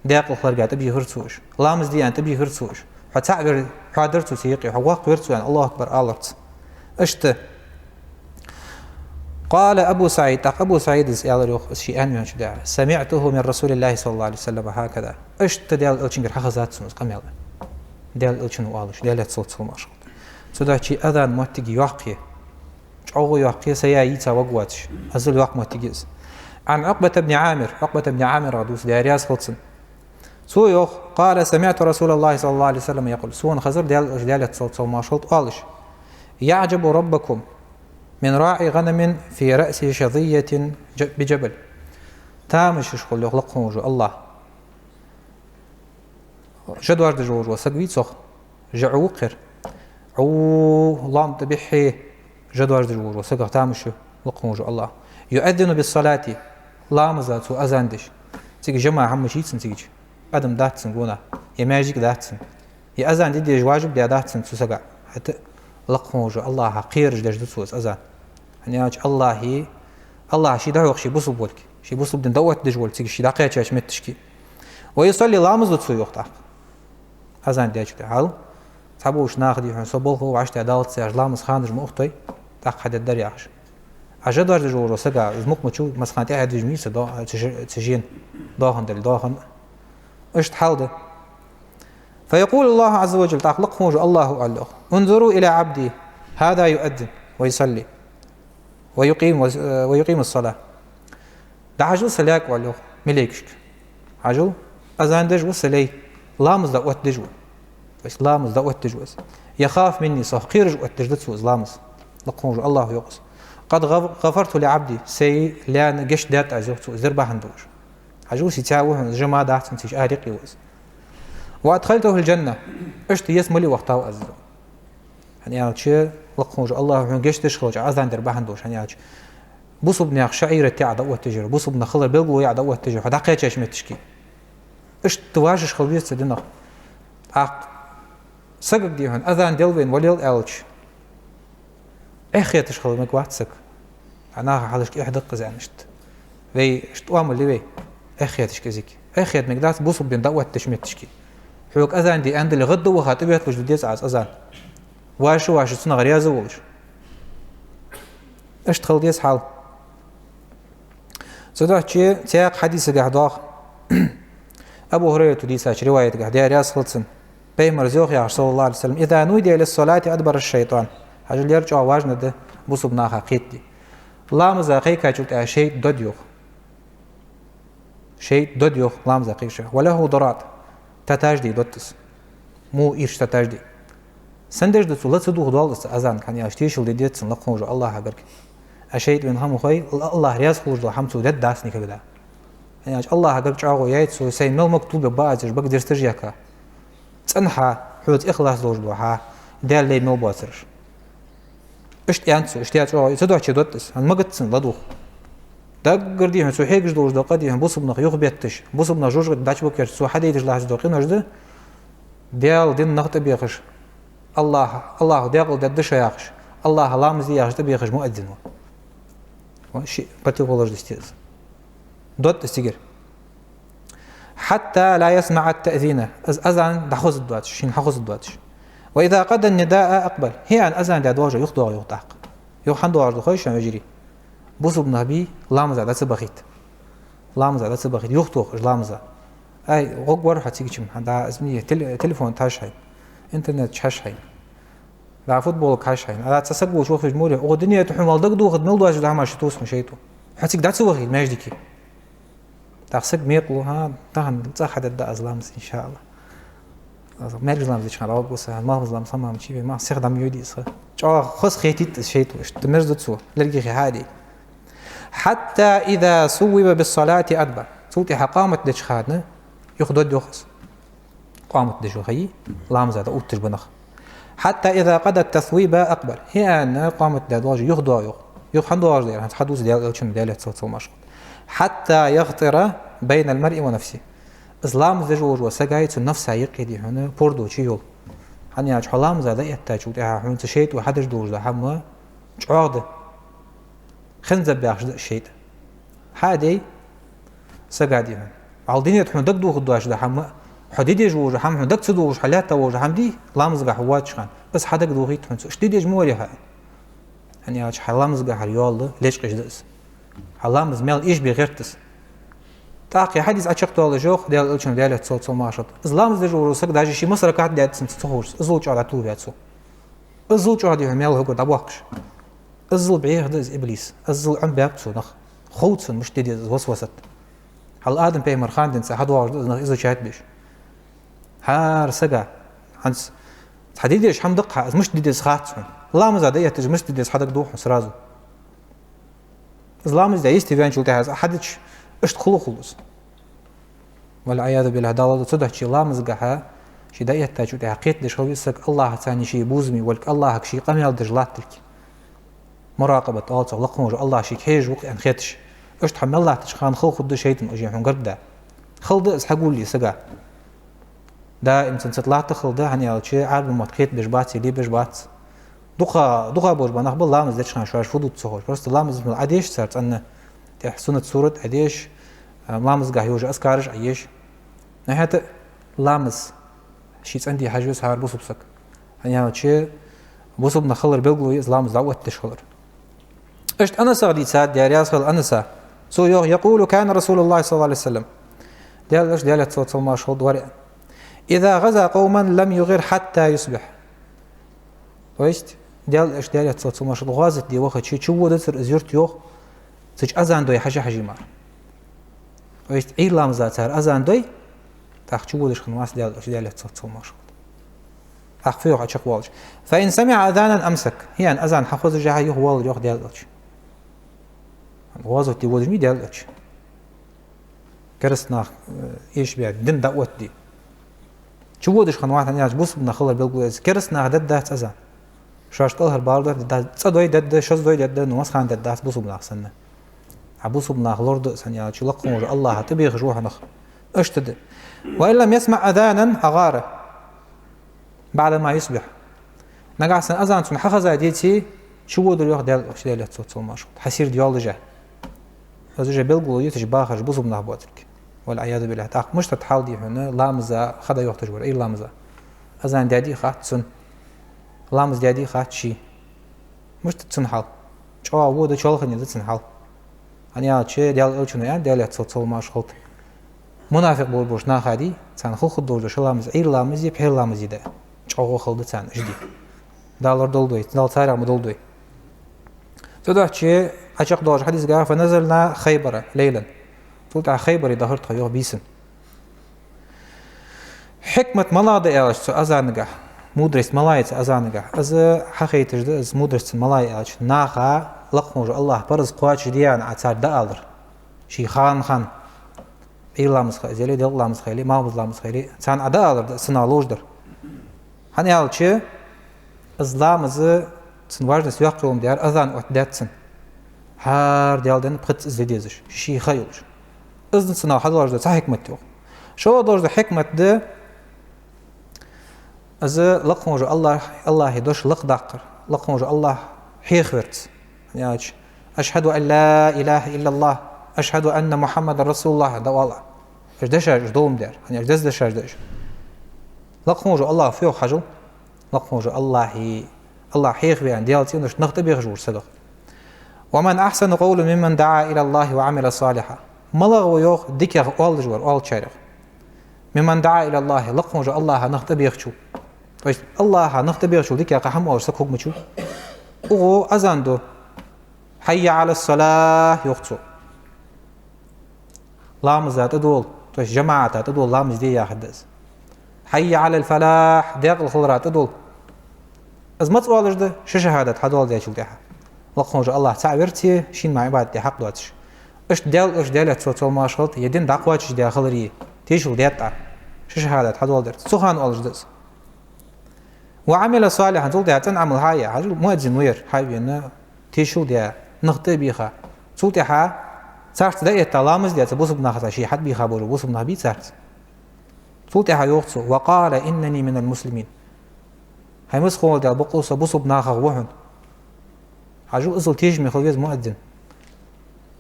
даькъала хиларга тӀабийхар цо уж, ламаз де аьнна тӀабийхар цо уж, хьо цаӀ вар, хьоадар цо цу юкъе, хьо воккха вар цо», аьнна, «АллахӀу акбар» алар цо. Иштта. قال أبو سعيد, тӀаккха Абу СаӀида аьлар йоах, из ше аьнна ваьнначул тӀехьагӀа: «سمعته من رسول الله صلى الله عليه وسلم هكذا». Иштта Даьла Элчангара хьахезад сона из къамаьл. Даьла Элчано оалаш, Даьлера салот-салам хилда цунна. Цудухьа азан моттиг йоккха я. ЧӀоагӀа йоккха я, са яь йийца варгвоацаш. Азал йоккха моттиг я из. عن عقبة بن عامر, Ӏукъбат ибн Ӏамирах дувц, Даьла раьза хилва цунна. Цо йоах: «قال: سمعت رسول الله صلى الله عليه وسلم يقول». Сона хазар Даьла, Даьлера салот-салам хилда, оалаш: «يعجب ربكم من راعي غنم في رأس شظية ج-، بجبل». Тамашийна хул, йоах, лакха волаш вола АллахӀ. Жа доаржадеш волаш вола саг вий цох, жа Ӏу вукхар. Ӏу лоам тӀа бихье, жа доаржадеш волаш вола сагах тамаш ю лакха волаш вола АллахӀ. «يؤذن بالصلاة», ламаза цо азан деш. Цига жа мара хӀама йий цунна цига чу. Адам дац цунна гонахьа, е маьждиг дац цунна, е азан де дезаш важиб де дац цунна цу сага. ХӀаьта лакха волаш вола АллахӀах кхераш деш да цо из азан. ХӀана аьлча АллахӀа, АллахӀ ше дӀахьокх ше бусалба волга, ше бусалба дин дӀаоттадеш волга цига ше дӀакхаьчача метташка. «ويصلي», ламаз ду цо, йоах, тӀаккха. Азан даьчул тӀехьагӀа. Цхьаболча наха, дий хьона, со болх беш вац, тӀа даллалца яхаш, ламаза ханаш ма ухтий, тӀаккха хьадергдар яхаш. А жа доаржадеш волча сага, из мукъа ма чу, массахана тӀехьа движи ма йий цу до-, цу жи-, цу жена, доахан дале, доахан. Иштта хьал да. فيقول الله عز وجل, тӀаккха лакха волча Аллахӏо оал йоах: انظروا إلى عبدي هذا يؤذن ويصلي ويقيم، ويقيم الصلاة. ДӀахьажал са лаьга, оал йоах малейкашка. Хьажал, азан деш ва са лай, ламаз дӀаоттадеш ва. То есть ламаз дӀаоттадеш ва из. يخاف مني, сох кхераш оттадеш да цо из ламаз. Лакха волча Аллахӏо йоах из. قد غف-، غفرت لعبدي, сай лаьна гешт даьд аз, йоах цо, из дар бахьан долаш. Хьажал, сай цхьа ва хьона, жа ма дац цунца, иш арекъ ва из. وأدخلته الجنة, иштта ялсмале вахийтав аз из. ХӀана аьлча, лакха волча Аллахӏо хьона гешт деш хилча, азан дар бахьан долаш, хӀана аьлча, бусалба наьха шаӀират яа дӀаоттадеш яр, бусалба нах хилар белгало яа дӀаоттадеш яр, хьо дӀакхаьчача метте. Иштта важаш хила веза цу динах. ТӀаккха сагага, дий хьона, азан дел вайна, валел аьлча, эхь хеташ хила мегаш вац саг. Хьа наха хьалхашка эхь да-кх из аьнна иштта. Вай иштта оамал я вай, эхь хеташ кӀезига. Эхь хета мегаш дац бусалба дин дӀаоттадеча метте. Хьога азан де аьнна дале, гӀадваха тӀаветталуш де деза Ӏа азан. Ваша-ваша цунах раьза волаш. Иштта хила деза хьал. Цудухьа цхьаькха хьадисагахь доагӀа, Абу Хурайрата дийцача риваятагахь, Даьла раьза хилва цунна, Пайхамара йоах яхаш, صلى الله عليه وسلم: إذا نودي للصلاة أدبر الشيطان. Хьажал, ер чӀоагӀа важно да бусалба наха кхетаде. Ламаза кхайкачул тӀехьагӀа шайтӀа дод йоах. ШайтӀа дод йоах ламаза кхайкача. وله ضراط. Таташ де дод из. Му ирча таташ де. Сенна деш да цо, ла ца дувгӀа доал из цу азанга, хӀана аьлча тешал де деза цунна лакха волча Аллахӏа гарга. А шайтӀа вайна хӀама хой, Аллахӏ раьза хулаш дола хӀама цо дергдац никогда. ХӀана аьлча Аллахӏа гарга чӀоагӀо яьй цо, сай мел мог тулбе ба аз еш, бага дерстаж яьха. ЦӀенхьа, хьоца ихлас долаш дола хьа, Даьла лай мел боацараш. Иштта аьннад цо, иштта яь чӀоагӀа, цудухьа дод из, хӀана магац цунна ладувгӀа. Даггара, дий хьона, цо хьегаш долаш дола къа, дий хьона, бусалба нах юхабетташ, бусалба нах жожагӀате дӀачубаккхаш, цо хьадайташ латташ дола къинош да, Даьла дина нах тӀабехаш, Аллахӏ, Аллахӏо даькъала дергда шо яхаш, Аллахӏа ламаз де яхаш тӀабехаш муэддин ва. Ва ши противоположность я из. Дод из цигара. حتى لا يسمع التأذين. Из азан дӀахозаргдоацаш, шийна хьахозаргдоацаш. وإذا قضى النداء أقبل. ХӀаьта азан даь доагӀаш юхадоагӀа юха тӀаккха. Юха хӀана доагӀаш да хой шоана, вежарий? Бусалба нах бий, ламаза дӀа ца бахийта. Ламаза дӀа ца бахийта. Юхатоха уж ламаза. Ай, гӀоргвар хьо цигача, хӀана да, из ма йий, тел-, телефон тхьаш хьайна. Интернет чу хьаш хьайна. Да, футболка хьаш хьайна. А цхьа саг волча вахийташ мо вий, укх дунен тӀа хьона мел дагадохаргда мел доацаш да хӀамаш тувс хьона шайтӀо. Хьо цига дӀа ца вахийта маьждиге. ТӀаккха саг мекъал ва, хӀа, тахан цӀагӀа хьадергда аз ламаз, иншааллахӀ. Аз маьркӀажа ламаз деча хана дӀаваргва са, маьлхаза ламаз хӀама ма чий вай, маьлха сиха дӀа ма йодий из ха. ЧӀоагӀа хоза хетийт из шайтӀо, иштта мерза да цо, лергихи хьаде. حتى إذا ثوب بالصلاة أدبر. Цул тӀехьагӀа къамат деча хана юха дод йоах из. Къамат деш ва хьай, ламаза дӀаотташ ба нах. حتى إذا قضى التثويب أقبل. ХӀаьта къамат даь доагӀаш юха доагӀа йоах. Юха хӀана доагӀаш да ер, хӀанз хьадувц Даьла элчано, Даьлера салам-моаршал хилда цунна. حتى يخطر بين المرء ونفسه. Из ламаз деш волаш вола сага, цун нафса юкъе, дий хьона, пордо чу йолаш. ХӀана аьлча хьо ламаза дӀаэттачул тӀехьагӀа хьона цу шайтӀо хьадеш долаш дола хӀама чӀоагӀа да. Хензаб баьхаш да шайтӀа. Хьаде, сага, дий хьона. Валла дунен тӀа хьона дагадохаргдоацаш да хӀама, хьо де дезаш волаш хӀама, хьона дага ца догӀаш, хьо лаьтта волаш хӀама дий, ламазагахь хьо воацача хана. Из хьадагадохийт хьона цо, иштта де дезаш ма варий хьо. ХӀана аьлча хьа ламазагахьара йоал лечкъаш да из. Хьа ламаз мел эшабе гӀерт из. ТӀаккха хьадис Ӏочакхдоалаш йоах, Даьла элчано, Даьлера салам-моаршал хилда цунна. Из ламаз деш вола саг даже ший масса ракаӀат даьд цунца ца ховш, иззал чӀоагӀа дӀатуллаваьв цо. Иззал чӀоагӀа, дий хьона, маьл хьогара дӀабоахкаш. Иззал бӀеха да из иблис, иззал Ӏомабаьб цо нах. Хов цунна мишта де деза из васвасат. Хьал Адам пайхамара хана денз хьадоагӀаш да из нах изучать деш. ХӀара сага, хӀанз, хьа де дезаш хӀама да-кх хьа, из мишта де деза хац хьона. Ламаза дӀаэттача мишта де деза хьадагадох хьона сразу. Из ламаз даь йисте ваьнначул тӀехьагӀа из хьадича, иштта хулаш хул из. والعياذ بالله, Дала лорадолда. Цудухьа ламазагахьа ше дӀаэттачул тӀехьагӀа кхетадеш хила веза саг, Аллахӏаца ший бувзаме волга, Аллахӏага ше къамаьл деш латтилга. Муракъабат оал цох, лакха волча Аллахӏ шийга хьежаш ва-кх аьнна хеташ. Иштта хьо мел латтача хана хала хургда шайтӀа ужен хьона гаргда. Хала да из хьагулле сага. Даим цунца латта хала да, хӀана аьлча Ӏарбий мотт кхетабеш бац, лебеш бац. Дукха, дукха болаш ба нах, ба ламаз деча хана шоаш фу дувц ца ховш. Просто ламаз мел Ӏодеш цар цӀена, тӀехьа суннат сурат Ӏодеш, а, ламазагахьа йола азкараш Ӏоеш. Но хӀаьта а ламаз ший цӀенде хьажа веза хӀара бусалба саг. Аьлча, бусалба нах хилар белгало я из ламаз дӀаоттадеш хилар. Иштта Анасах дийцад, Даьла раьза хилва Анаса. Цо йоах: يقول كان رسول الله صلى الله عليه وسلم. Даьла Элча, Даьла салам-моаршал хилда цунна, вар: إذا غزا قوما لم يغر حتى يصبح. То есть, Даьла Элча, Даьла салам-моаршал хилда цунна, гӀазот де вахача, чу водацар из юрта, йоах, цу чу азан дой хьажа-хьажий мара. То есть, Ӏуйра ламаза цар азан дой, тӀаккха чу водаш хиннавац Даьла Элча, Даьла салам-моаршал хилда цунна. ТӀаккха фу йоах Ӏочакхвоалаш: فإن سمع أذانا أمسك. ХӀанз азан хьахозача юха воаллар, йоах, Даьла Элча. ГӀазот де водаш ма вий Даьла Элча. Кераста нах, э, эшабаь, дин дӀаоттаде. Чу водаш хиннавац, хӀана аьлча бусалба нах хилар белгало я из. Кераста наха дергдац азан. Шоашта кӀалхарбаларгда, цкъа дой дергда, шозза дой дергда, но массахана дергдац бусалба нах санна. Хьа бусалба нах лораде а, хӀана аьлча лакха волча АллахӀа тӀабехаш ва хьо нах. Иштта да. وإن لم يسمع أذانا أغار بعد ما يصبح. Нагахьа санна азан цунна хьахеза деце, чу водар, йоах, Даьла Элча, Даьла салам-моаршал хилда цунна, хьа сийрда йоаллаш. Из уже белгало я цу чу бахараш бусалба нах боацилга. والعياذ بالله. ТӀаккха мишта да хьал, дий хьона, ламаза ха дӀайохийташ вар, Ӏуйра ламаза. Азан даьдий хац цунна. Ламаз даьдий хац ший. Мишта да цун хьал? ЧӀоагӀа вода, чоалхане да цун хьал. ХӀана аьлча Даьла Элчано аьннад, Даьла салам-моаршал хилда цунна: мунафикъ болаш болча наха, дий, царна хургдолаш да ши ламаз, Ӏуйра ламази пхьера ламази да. ЧӀоагӀа хала да царна уж ди. Дала лорадолда вай, Дала царех ма долда вай. Цудухьа Ӏочакхдоалаш хьадис да: فنزلنا خيبر ليلا. Цул тӀехьагӀа Хайбаре дахар тхо, йоах, бийсан. Хьикмат малагӀа да аьлча цу азанагахь, мудрость малагӀа я цу азанагахь, из хьахайташ да, из мудрость цун малагӀа я аьлча, наха лакха волча АллахӀа парз кхоачашде аьнна Ӏа царга дӀаалар. Ший хан-хан, Ӏуйра ламаз ха из яле, делкъа ламаз ха яле, малхбуза ламаз ха яле, царна Ӏа дӀаалар да, цунах ловш дар. ХӀана аьлча, из ламаз, цун важность йоккха йолаш ма дий, азан оттадаьд цун. ХӀара Даьла дин пхезза из де дезаш, ший ха йолаш. Из да цунах хьадоалаш дола цхьа хьикмат, йоах. ШоллагӀа дола хьикмат да из лакха волча АллахӀ, АллахӀа дош лакхдаккхар, лакха волча АллахӀ хьехаварца. ХӀана аьлча: أشهد أن لا إله إلا الله، أشهد أن محمدا رسول الله, дӀаоал Ӏа. Уж дешаш, уж долаш ма дий, хӀана аьлча деза дешаш да уж. Лакха волча АллахӀа фу йоах хьажал, лакха волча АллахӀа, АллахӀ хьехаве аьнна, Даьла цӀеношта нах тӀабехаш вар садах. ومن أحسن قولا ممن دعا إلى الله وعمل صالحا. МалагӀа ва, йоах, дикагӀа оалаш вар оалачарех? ممن دعا إلى الله, лакха волча АллахӀа нах тӀабехачул. То есть АллахӀа нах тӀабехачул дикагӀа кхы хӀама оалаш саг хургвац. Укхо азан ду: حي على الصلاة, йоах цо. Ламаза тӀадола, то есть жамаӀата тӀадола ламаз де яхар да из. حي على الفلاح, даькъала хилара тӀадола. Из маца оалаш да? Ши шахӀадат хьадоаладаьчул тӀехьагӀа. Лакха волча АллахӀ цаӀ верце, шийна мара Ӏибадат де хьакъ доацаш. Иштта Даьла Элча, Даьла салам-моаршал хилда цунна, ер дин дӀакхоачашдаь хиларе тешал даьд Ӏа, ши шахӀадат хьадоаладаьрца. Цу хана оалаш да из. وعمل صالحا, цул тӀехьагӀа цӀена Ӏамал хьаяь, хьажал, муэдзин вар, хьавена, тешал даь, нах тӀабийха. Цул тӀехьагӀа царца дӀаэтта ламаз даь, цу бусалба нахаца ше хьатӀабийха болаш бола бусалба нах бий царца. Цул тӀехьагӀа йоах цо: وقال إنني من المسلمين. ХӀай массахана Даьла, бокъонца со бусалба нахах ва хьона. Хьажал, иззал тешаме хила веза муэдзин.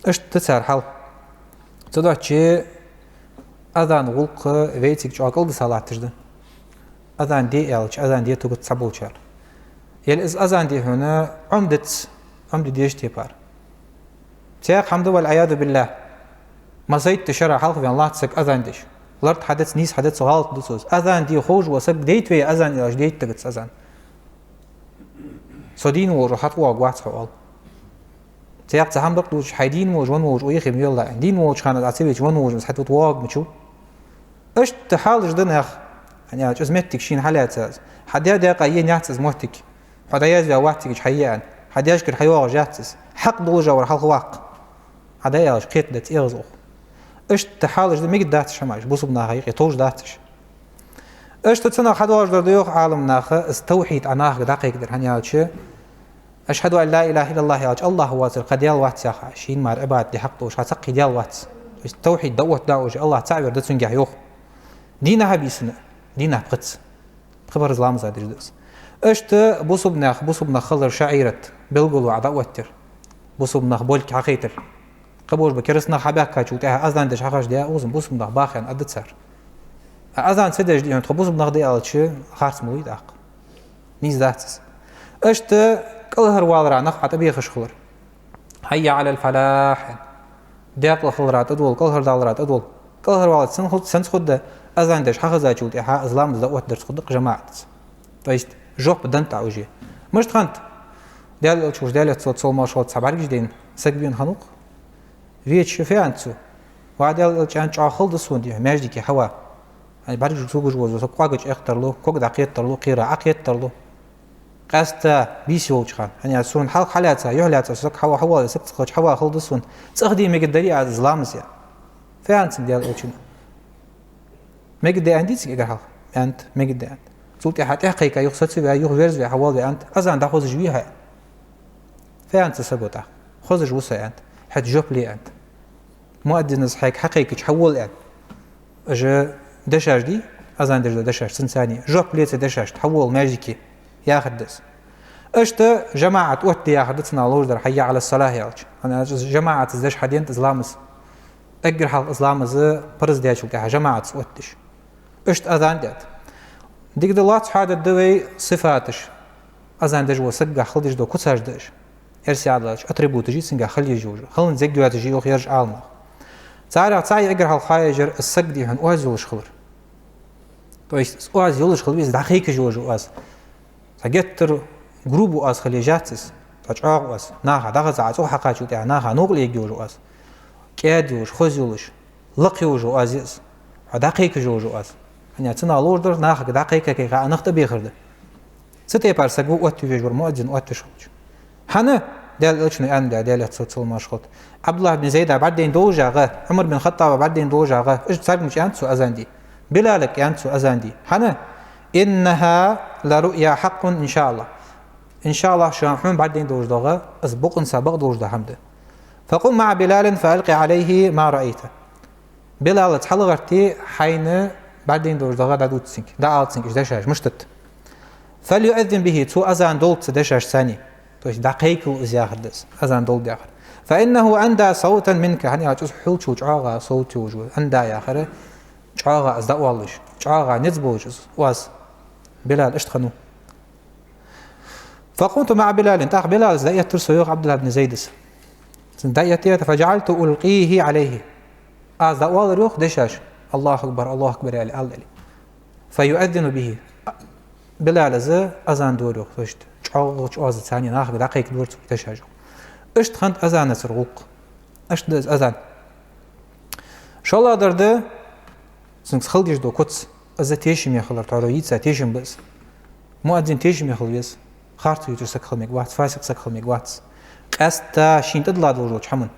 Иштта да цар хьал. Цудухьа азан гӀулакх вайцига чӀоагӀа кӀалдиса латташ да. Азан де аьлча, азан де тугат цхьаболчар. Е из азан, дий хьона, Ӏомадеш, Ӏомаде дезача тайпара. Цхьа хӀама да, والعياذ بالله, массайтта шера хьалхаваьнна латт саг азан деш. ЛартӀа хьадеце, нийса хьадеце, гӀалат ду цо. Азан де ховш вола саг дайта вай азан аьлча, дайта дагац азан. Со дийна волаш хьатӀавоагӀаргвац хьо, оал. Цхьаькха цхьа хӀама бакъ дувцаш, хьай дийна волаш, венна волаш укхаза ма велла. Дийна волча хана Ӏа ца веце, венна волчунца хьатӀавоагӀаргвац. Иштта хьалаш да наьха. ХӀана аьлча из моттиг шийна хьалаьца из. Хьа даь-даькъа енаяц из моттиг. Хьо дӀаязваь вац цига хьае аьнна. Хьа даьшкара хьайоагӀаш яц из. Хьакъ долаш вар хьалхаваккха. Хьа даь аьлча кхетадац эгӀаз укхо. Иштта хьалаш да, мегаргдац уж хӀамаш, бусалба наха юкъе товш дац уж. Иштта цунах хьадоалаш дар да, йоах Ӏаламнаха, из тавхьид Ӏа нахага дӀакхайкадар, хӀана аьлча: أشهد أن لا إله إلا الله аьлча, АллахӀ воацар кхы даьла вац яха, шийна мара Ӏибадат де хьакъ долаш кхы цхьаккха даьла вац. То есть тавхьид дӀаоттадаь уже, АллахӀ цаӀ вер да цунгахь, йоах. Дийнахьа а бийсанна, дийнахьа пхезза. Пхи парз ламаз деш да из. Иштта бусалба нах, бусалба нах хилара шаӀират, белгало Ӏа дӀаоттадаьр. Бусалба нах болга хьахайтар. Кхыбараш ба кераста нах хьабаьхкачул тӀехьагӀа азан деш хьахаржадаь, укхаза бусалба нах баха аьнна аргда цар. А азан ца деш, дий хьона, тхо бусалба нах да аьлча, харц ма лий тӀаккха. Нийса дац из. Иштта кӀалхарвалара нах Ӏа тӀабехаш хилар. «حي على الفلاح». Декъала хилара тӀадола, кӀалхардалара тӀадола. КӀалхарваларца сен ху-, сенца хургда, азан деш хьахезачул тӀехьагӀа из ламаз дӀаоттадарца хургда-кх жамаӀатаца. То есть, жоп деннад Ӏа уже. Мишта хиннад? Даьла Элчано, Даьлера салам-моаршал хилда, цхьа бӀаргаш дайна саг вена хиннав-кх. Веча фу аьннад цо? «Ва Даьла Элча, — аьннад, — чӀоагӀа хала да сона, — аьннад, — маьждиге хьава. ХӀана, бӀаргашка цугаш вола саг кӀоагаш эккхийтарлу, ког дӀакхетарлу, кхера Ӏокхетарлу. Къаьстта бийса йолча хана. ХӀана аьлча сона хьалха хьалаьца, юхьлаьца саг хьава, хьавола саг ца хилча, хьава хала да сона. ЦӀахдий мегаргдарий аз из ламаз?» — аьнна. Фу аьннад цунга Даьла Элчано? «Мегаргда аьннадий цунга эггара хьалха?» — аьннад. «Мегаргда», — аьннад. Цул тӀехьагӀа тӀехьакхайкай, юха сацаваь, юха верзаваь, хьавоалаваь аьннад: «Азан дӀахозаш вий хьо?» — аьнна. Фу аьннад цу саго тӀаккха? «Хозаш ва со», — аьннад. «ХӀаьта жоп ле», — аьннад. «Муаддинас хьайга хьакхайкача хьавола», — аьннад. Уж дешаш дий, азан деш дола дешаш, цунцара жоп ле цу дешашта, хьавола маьждиге, яхар да из. Иштта жамаӀат оттаде яхар да цунах ловш дар, «حي على الصلاة» аьлча. ХӀана аьлча жамаӀатаца деш хьаденад из ламаз. Эггара хьалха из ламаз парз даьчул тӀехьагӀа жамаӀатаца оттадеш. Иштта азан даьд. Дика да, лоацца хьадергда вай сифаташ. Азан деш волча сагагахьа хила дезаш дола куцаш да уж. Эрсий Ӏаьдал аьлча атрибуташ я цунгахьа хила езаш йолаш. Хиланза ергйоацаш я йоах ераш Ӏаламнаха. Царех цаӀ я эггара хьалха хьаяьжар, из саг, дий хьона, оаз йолаш хилар. То есть, из оаз йолаш хила веза, дӀакхайкаш йолаш йола оаз. Цхьа геттара груба оаз хила езац из, цхьа чӀоагӀа оаз. Наха дӀахаза Ӏа цӀогӀа хьакхаччалца, наха новкъа леергйолаш оаз. КӀаьда йолаш, хоза йолаш, лакха йолаш оаз я из. Хьо дӀакхайкаш йолаш оаз. ХӀана аьлча цунах ловш дар, нахага дӀакхайка-кхайка Ӏа нах тӀабехар да. Цу тайпара саг ва оттавеш вар муаддин оттавеш хилча. ХӀана? Даьла Элчано аьннад, Даьлера салам-моаршал хилда. ӀабдуллахӀ бин Зайда бӀаргадайна долашагӀа, Ӏумар бин ХаттӀаба бӀаргадайна долашагӀа, уж царга мича аьннад цо азан де. Билалага аьннад цо азан де. ХӀана? «إنها لرؤيا حق إن شاء الله». Иншааллахь, шоана хьона бӀаргадайна долаш доагӀа, из бокъонца бакъдолаш дола хӀама да. «فقم مع بلال فألق عليه ما رأيت». Билалаца хьалгӀатте, хьайна бӀаргадайна долаш доагӀа дӀадувца цунга, дӀаала цунга уж дешаш, мишта да. «فليؤذن به», цо азан долда цу дешашца цхьана. То есть дӀакхайкалва из яхар да из, азан долда яхар. «فإنه أندى صوتا منك», хӀана аьлча из хьолчул чӀоагӀа совт йолаш ва. Аньда яхар чӀоагӀа из дӀаоалаш, чӀоагӀа низ болаш из оаз. Билал иштта хиннав. «فقمت مع بلال», тӀаккха Билалаца дӀаэттар со, йоах ӀабдуллахӀ бин Зайдас. Цунца дӀаэтта, «فجعلت ألقيه عليه». Аз дӀаоалар, йоах, дешаш: «الله أكبر، الله أكبر», аьле, аьле. «فيؤذن به». Билала из азан дора, йоах, то есть чӀоагӀа оазаца цхьана нахага дӀакхайкадора цо дешаш, йоах. Иштта хиннад азанацара гӀулакх. Иштта да из азан. ШоллагӀдар да цунца хила дезаш дола куц, из тешаме хилар, тхьовра йийца тешам ба из. Муаддин тешаме хила веза. Харц ювцаш саг хила мегаргвац, фасикъ саг хила мегаргвац. Къаьстта шийна тӀадилла долаш долча хӀаман.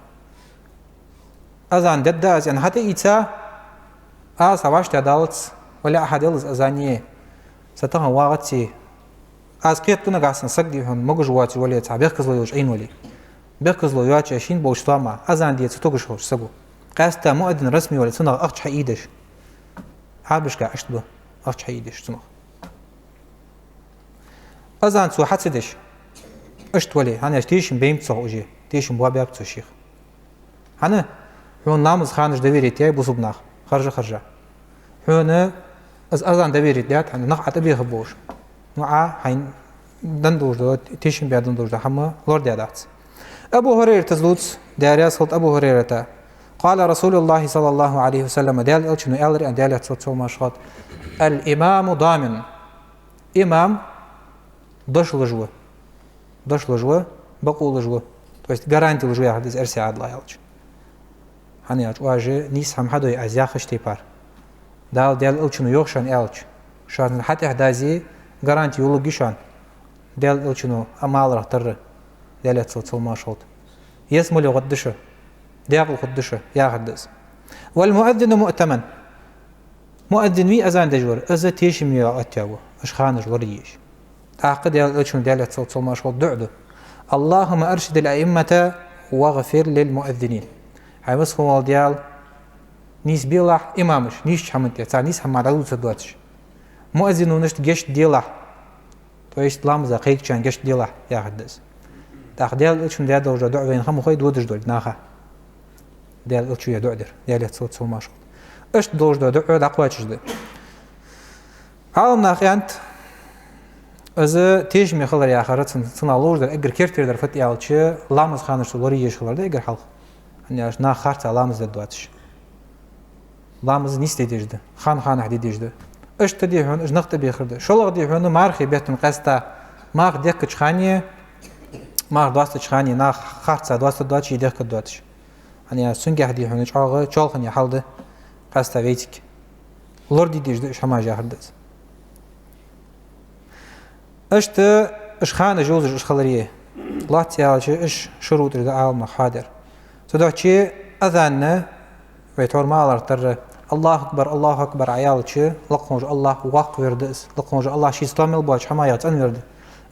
Азан дергда аз аьнна хьатӀаийца, аз хьа вӀаштӀехьадалац, вале, Ӏа хьаделла из азан, са тахан вагӀац. Аз кхетаду нагахьа санна саг, дий хьона, могаш воацаш вале, цхьа бехказло йолаш Ӏийна вале. Бехказло йоацаш шийна болча тоама азан де ца тугаш хилча саго. Къаьстта муаддин расме вале, цунах ахча хьаийдеш. Ӏарбашка иштта ба, ахча хьаийдеш цунах. Азан цо хьа ца деш, иштта вале, хӀана аьлча тешам бе ма бац цох уже, тешам боабаьб цо шийх. ХӀана? Хьона ламаза ханаш доверить яьй бусалба наха, харжа-харжа. Хьона из азан доверить даьд, хӀана, нах Ӏа тӀабехаргболаш. Ну, Ӏа хьайна денна долаш дола, тешам бе денна долаш дола хӀама лорадаь дац. Абу ХӀурайратас дувц, Даьла раьза хилва Абу ХӀурайрата: «قال رسول الله صلى الله عليه وسلم», Даьла Элчано аьлар, аьнна, Даьлера салам-моаршал хилда: «الإمام ضامن». Имам дошлуш ва. Дошлуш ва, бакъулуш ва. То есть гаранти луш ва яхар да из эрсий Ӏаьдала аьлча. ХӀана аьлча, оаш нийса хӀама хьадой аз яхача тайпара. Дала, Даьла Элчано йоах шоана аьлча, шоана хьатӀехьа дазе гаранти йолалургья шоана. Даьла Элчано а маларах тарра, Даьлера салам-моаршал хилда. Ялсмале гӀоргда шо, декъала хургда шо, яхар да из. «والمؤذن مؤتمن». Муаддин вий, азан деш вар, из тешаме оттаяь ва, уж ханаш лораеш. ТӀаккха Даьла Элчано, Даьлера салам-моаршал хилда, дуӀа ду: «اللهم أرشد الأئمة واغفر للمؤذنين». ХӀай веза хинна вола Даьла, нийсбелахь имамаш, нийсача хӀаман тӀа, цар нийса хӀама дӀадувцаргдоацаш. Муаддинашта гешт делахь, то есть ламаза кхайкачарна гешт делахь, яхар да из. ТӀаккха Даьла Элчано даь долаш дола дуӀа вайна ха ма хой додаш долга наха. Даьла Элчано ер дуӀа дир, Даьлера салам-моаршал хилда. Иштта долаш дола дуӀа дӀакхоачаш да. Ӏаламнаха аьннад, Из тешаме хилар яхар, цун, цунах ловш дар эггара керттера дар фуд аьлча, ламаза ханашта лораеш хилар да эггара хьалха. ХӀана аьлча нах харцахьа ламаз дергдоацаш. Ламаз нийса де дезаш да, хан-ханахьа де дезаш да. Иштта, дий хьона, уж нах тӀабехар да. ШоллагӀа, дий хьона, мархий бетта къаьстта, марха дехкача хана, марха доастача хана нах харцахьа доастаргдоацаш, дехкаргдоацаш. ХӀана аьлча цунгахьа, дий хьона, чӀоагӀа чоалхане хьал да къаьстта вайцига. Лораде дезаш да уж хӀамаш яхар да из. Иштта уж ханаш йовзаш уж хиларе, лоацца аьлча, уж шурутӀаш да Ӏаламнаха хьоадаьр. Цудухьа азан, вай тхьовра ма аллара, тара «Аллаху акбар, Аллаху акбар» аьлча, лакха волча Аллахӏ воккха вер да из, лакха волча Аллахӏ шийца тоам мел боацача хӀамаех цӀена вер да.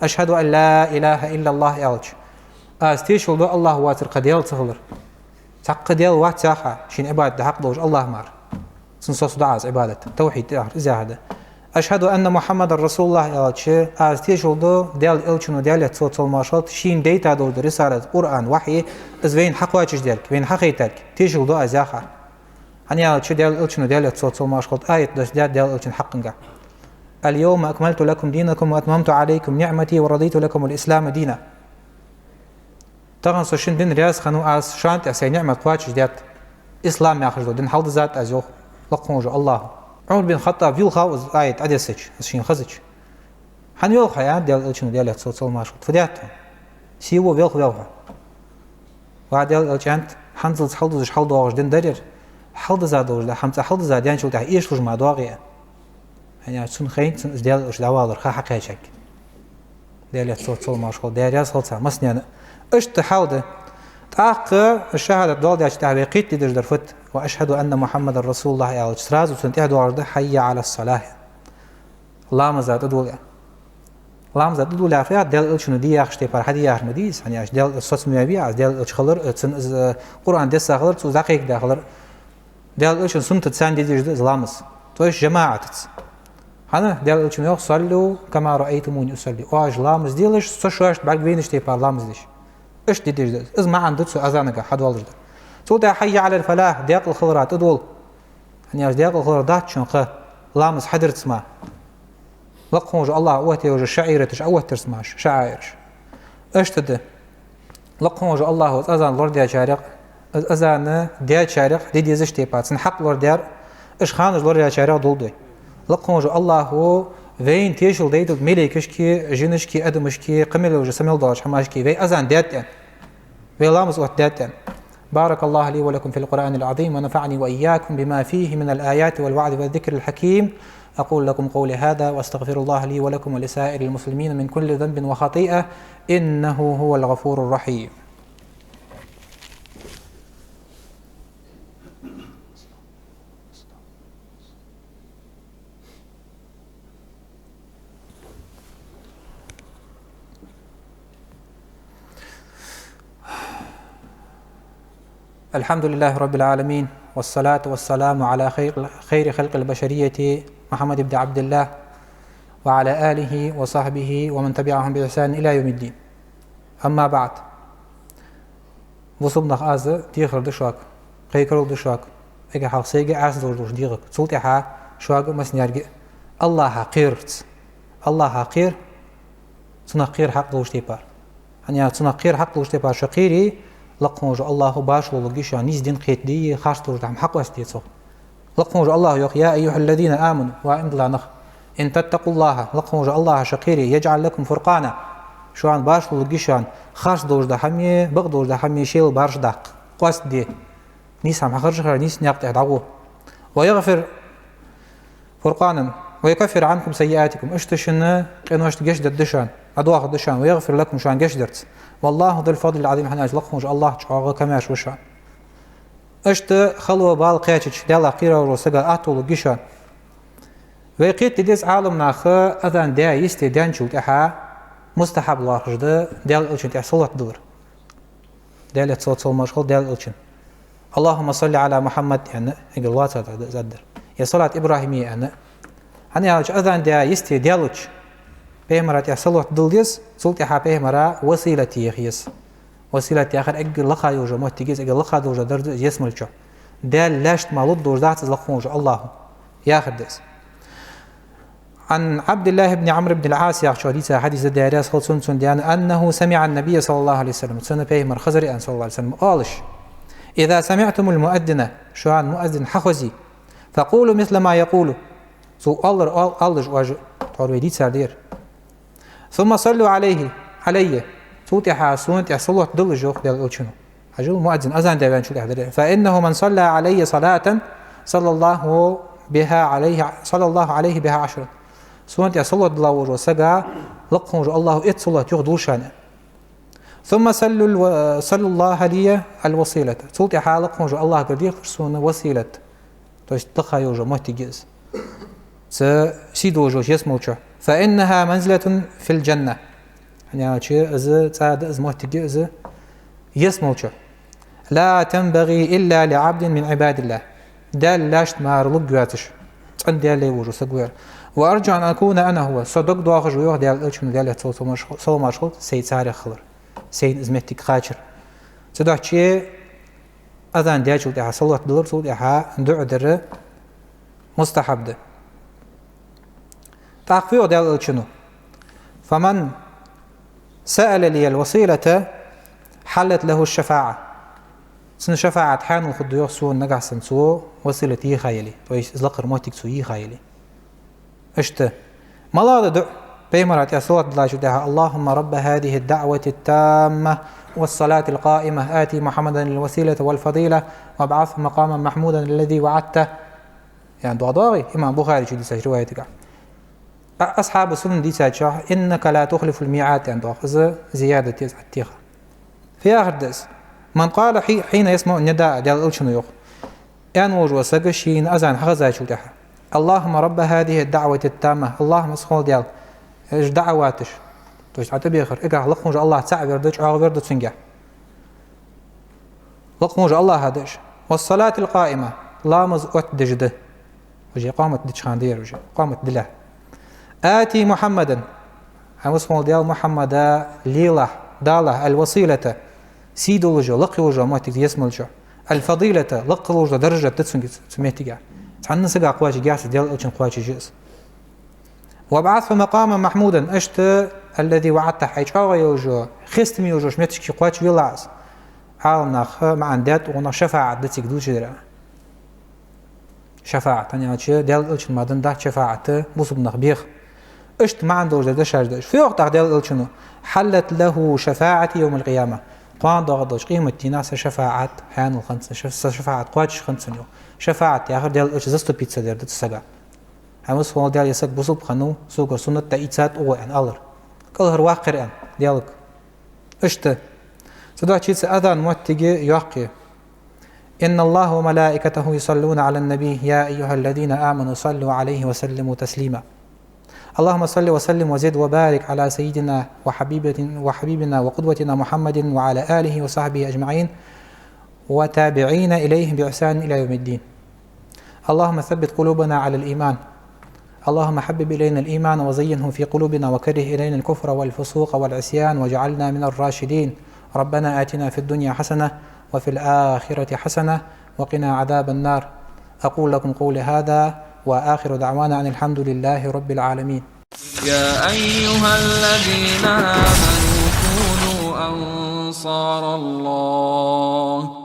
«Ашхьаду ан ла илахӀа иллаллахӀ» аьлча, аз тешал ду Аллахӏ воацар кхы даьла ца хилар. Цхьаккха даьла вац яхаш, шийна Ӏибадат де хьакъ долаш Аллахӏ мара. Цун сос да аз Ӏибадат, тавхьид яхар, из яхар да. «Ашхьаду анна Мухьаммадан расулуллахӀ» аьлча, аз тешал ду Даьла Элчано, Даьлера салот-салам-моаршал хилда цунна, шийна дайта долаш да рисалат, Къуръан, вахьи, из вайна хьакхоачашдаьрг, вайна хьахайтарг, тешал ду аз яхаш. ХӀана аьлча Даьла Элчано, Даьлера салот-салам-моаршал хилда цунна, аят доссадаьд Даьла Элчано хьакъехьа: «Аль-йовма акмалту лакум динакум ва атмамту Ӏалайкум ниӀмати ва радайту лакумуль ислама дина». Тахан со шун дин раьза хиннав, аз шоана тӀа сай ниӀмат кхоачашдаьд, ислам яхаш дола дин хьалдиззад аз, йоах лакха волча Аллахӏо. Ӏумар бин Хаттаб вийлхав из аят Ӏодессача, из шийна хезача. «ХӀана вийлхав хьо?» — аьннад Даьла Элчано, Даьлера салот-салам-моаршал хилда цунна. «Фу даьд хьона?» «Сий ва вийлхаваьв хьо?» «Ва Даьла Элча, — аьннад, — хӀанзалца хьалдузаш хьалдоагӀаш дин дар ер. Хьалдизза долаш да хӀама, цкъа хьалдизза даьнначул тӀехьагӀа эшалуш ма доагӀий». ХӀана аьлча цунна хайнад цунна из Даьла Элча дӀавалар, ха хьакхаьчача. Даьлера салот-салам-моаршал хилда цунна, Даьла раьза хилва царна массанена. Иштта хьал да. ТӀаккха шахӀадат доаладаьчул тӀехьагӀа вай кхетаде дезаш дар фуд? «Ва ашхьаду анна Мухьаммадан расулуллахӀ» аьлча, сразу цунна тӀехьа доагӀаш да «хьаййа Ӏала ссалахӀ». Ламаза тӀадувла. Ламаза тӀадувла яхар, Даьла Элчано де яхача тайпара хьаде яхар ма дий из, хӀана аьлча Даьла Элча соцам баь вий аз, Даьла Элча хилар, э, цунна из, э, Къуръан десса хилар, цо из дӀакхайкадаь хилар. Даьла Элчан суннатаца цхьана де дезаш да из ламаз, то есть жамаӀатаца. ХӀана Даьла Элчано йоах: «Саллу кама раайтумуни усалли». Оаш ламаз делаш, со шоашта бӀаргавайнача тайпара ламаз деш. Иштта де дезаш да из. Из маӀан да цу азанага хьадоалаш дар. Цул тӀехьагӀа «хьаййа Ӏалаль фалахӀ», декъала хилара тӀадувла. ХӀана аьлча декъала хилар дац шоана кхы ламаз хьадарца мара. Лакха волча Аллахӏо оттаяь йола шаӀираташ Ӏооттарца мара, шаӀаираш. Иштта да. Лакха волча Аллахӏо из азан лорадаьчарех, из азан даьчарех де дезача тайпара, цун хьакъ лорадаьр, уж ханаш лорадаьчарех долда вай. Лакха волча Аллахӏо вайна тешал дайталга малейкашка, жинашка, адамашка, кхы мел йолча са мел долча хӀамашка, вай азан даьд аьнна, вай ламаз оттадаьд аьнна. بارك الله لي ولكم في القرآن العظيم ونفعني وإياكم بما فيه من الآيات والوعظ والذكر الحكيم. أقول لكم قولي هذا وأستغفر الله لي ولكم ولسائر المسلمين من كل ذنب وخطيئة، إنه هو الغفور الرحيم. الحمد لله رب العالمين، والصلاة والسلام على خير، خير خلق البشرية محمد بن عبد الله، وعلى آله وصحبه ومن تبعهم بإحسان إلى يوم الدين. أما بعد. Бусалба нах, аз дехар ду шуга, кхайкарал ду шуга, эггара хьалха сайга, Ӏаьса долаш долча дегӀага, цул тӀехьагӀа шуга а массанега а Аллахӏах кхерарца. Аллахӏах кхера, цунах кхера хьакъ долча тайпара. ХӀана аьлча цунах кхера хьакъ долча тайпара шо кхере, лакха волча Аллахӏо башхало лургья шоана, нийса дин кхетаде, харц долаш дола хӀама хьакъоастаде цох. Лакха волча Аллахӏо йоах: «يا أيها الذين آمنوا», ва иман дилла нах, «إن تتقوا الله», лакха волча Аллахӏах шо кхере, «يجعل لكم فرقانا», шоана башхало лургья шоана, харц долаш дола хӀама, бакъ долаш дола хӀама шоайла бӀаргадаккха, къоастаде. Нийса хӀама хьахержа хилар, нийса наькъа тӀа дӀагӀо. «ويغفر», فرقانا، «ويكفر عنكم سيئاتكم», иштта шун къиношта гешт дергда шоана, Ӏодоахаргда шоана, «ويغفر لكم», шоана гешт дарца. «والله ذو الفضل العظيم», хӀана аьлча лакха волча Аллахӏ чӀоагӀа комаьрша ва шоана. Иштта хало, бала кхаьчача, Даьлах кхераш волча сага атта лургья шоана. Вай кхетаде деза, Ӏаламнаха азан даь йисте даьнначул тӀехьагӀа мустахьаб лоархӀаш да Даьла Элчана тӀа салот диллар. Даьлера салот-салам-моаршал хилда Даьла Элчана. «اللهم صل على محمد» аьнна, эггара лоацагӀа да из аргдар. Е салат ибрахӀимия аьнна. ХӀана аьлча азан даь йисте даьлча, пайхамара тӀа салот дилла деза, цул тӀехьагӀа пайхамара василат еха еза. Василат яхар эггара лакха йолча моттиге, из эггара лакха долаш дола дар да из ялсмале чу. Даьла лаьшта мара лургдолаш дац из, лакха волча Аллахӏо яхар да из. عن عبد الله بن عمرو بن العاص яхачох дийца хьадис да, Даьла раьза хилва цунна, цунна даьна, أنه سمع النبي صلى الله عليه وسلم, цунна пайхамар хезар аьнна, صلى الله عليه وسلم, оалаш: إذا سمعتم المؤذن, шоана муаззин хьахозе, فقولوا مثل ما يقول, цо оалар оал-, оалаш оаш, тхьовра вай дийцар дера. ثم صلوا عليه, علي, цул тӀехьа сона тӀа салот дилалаш, йоах Даьла Элчано. Хьажал, муаззин азан даь ваьнначул тӀехьа дар. فإنه من صلى علي صلاة صلى الله بها عليه، صلى الله عليه بها عشرا. Сона тӀа салот дилла волча сага лакха волча АллахӀа итт салот юхадул шоана. ثم صلوا الو-، صلوا الله لي الوسيلة. Цул тӀехьа лакха волча АллахӀагара дехалаш сона василат. То есть лакха йолаш йола моттиг я из. Цу сий долаш йолча ялсмала чу. فإنها منزلة في الجنة. ХӀана аьлча из цӀа да, из моттиг я из ялсмала чу. لا تنبغي إلا لعبد من عباد الله. Даьла лаьшта мара лургйоацаш, цӀена Даьла лай волаш вола саг ва ер. وأرجو أن أكون أنا هو. Со дог доахаш ва, йоах Даьла Элчано, Даьлера салам-маршал хилда, сай царех хилар, сайна из моттиг кхачар. Цудухьа азан даьчул тӀехьа салот дилар, цул тӀехьа дуӀа дар мустахьаб да. ТӀаккха йоах Даьла Элчано: فمن سأل لي الوسيلة حلت له الشفاعة. Цун шафаӀат хьаьнал хургда, йоах, сона, нагахьа санна цо василат йийха яле, то есть из лакхара моттиг цо йийха яле. Иштта. МалагӀа да дуӀа? Пайхамара тӀа салот диллачул тӀехьа: اللهم رب هذه الدعوة التامة والصلاة القائمة آت محمدا الوسيلة والفضيلة وابعثه مقاما محمودا الذي وعدته. Яхаш доагӀа, имам Бухаре чу дийцача риваятагахь. А-, асхьабу сунан дийцачох: إنك لا تخلف الميعاد, яхаш доагӀа. Из зиядат я из, Ӏаттеха. Фу яхар да из? من قال حي-، حين يسمع النداء, Даьла Элчано йоах, аьнна волаш вола саг шийна азан хьахезачул тӀехьа: اللهم رب هذه الدعوة التامة, АллахӀ, масса хинна Даьла, уж даӀаваташ, то есть Ӏа тӀабехар, эггара лакха волча АллахӀ цаӀ вер да, чӀоагӀа вер да цунга. Лакха волча АллахӀа да уж. والصلاة القائمة, ламаз оттадеш да. Уже къамат деча хана да ер уже, къамат дилла. آت محمدا, хӀай, масса хинна Даьла, Мухьаммада лелахь, далахь, الوسيلة, сий долаш йола, лакха йолаш йола моттиг ялсмала чу, الفضيلة, лакха долаш дола даржа да цунга цу моттигехь. Цхьанна сага кхоачаргьяц из, Даьла Элчанна кхоачаш я из. وابعثه مقاما محمودا, иштта الذي وعدته, хьай чӀоагӀа йолаш йола, хестаме йолаш йолча моттиге кхоачавелахь из. Ӏаламнаха маӀан даьд укхунах: шафаӀат да цига дувцаш дар. ШафаӀат, хӀана аьлча Даьла Элчано мара денна дац шафаӀат бусалба наха беха. Иштта маӀан долаш дар дешаш да уж. Фу йоах тӀаккха Даьла Элчано: حلت له شفاعتي يوم القيامة. Кхоана доагӀаш долча къематдийнахьа са шафаӀат хьаьнал хиннад цунна, ша-, са шафаӀат кхоачаш хиннад цунна, йоах. ШафаӀат яхар Даьла Элчано заступиться дар да цу сага. ХӀай, масса хинна Даьла, ер саг бусалба хиннав, согара суннат дӀаийцад укхо, аьнна алар. КӀалхарваккхар, аьнна, Даьлага. Иштта. Цудухьа цу азан моттиг йоккха я. إن الله وملائكته يصلون على النبي يا أيها الذين آمنوا صلوا عليه وسلموا تسليما. اللهم صل وسلم وزد وبارك على سيدنا وحبيبتنا، وحبيبنا وقدوتنا محمد وعلى آله وصحبه أجمعين وتابعين إليهم بإحسان إلى يوم الدين. اللهم ثبت قلوبنا على الإيمان. اللهم حبب إلينا الإيمان وزينه في قلوبنا وكره إلينا الكفر والفسوق والعصيان واجعلنا من الراشدين. ربنا آتنا في الدنيا حسنة وفي الآخرة حسنة وقنا عذاب النار. أقول لكم قولي هذا وآخر دعوانا أن الحمد لله رب العالمين. يا أيها الذين آمنوا كونوا أنصار الله.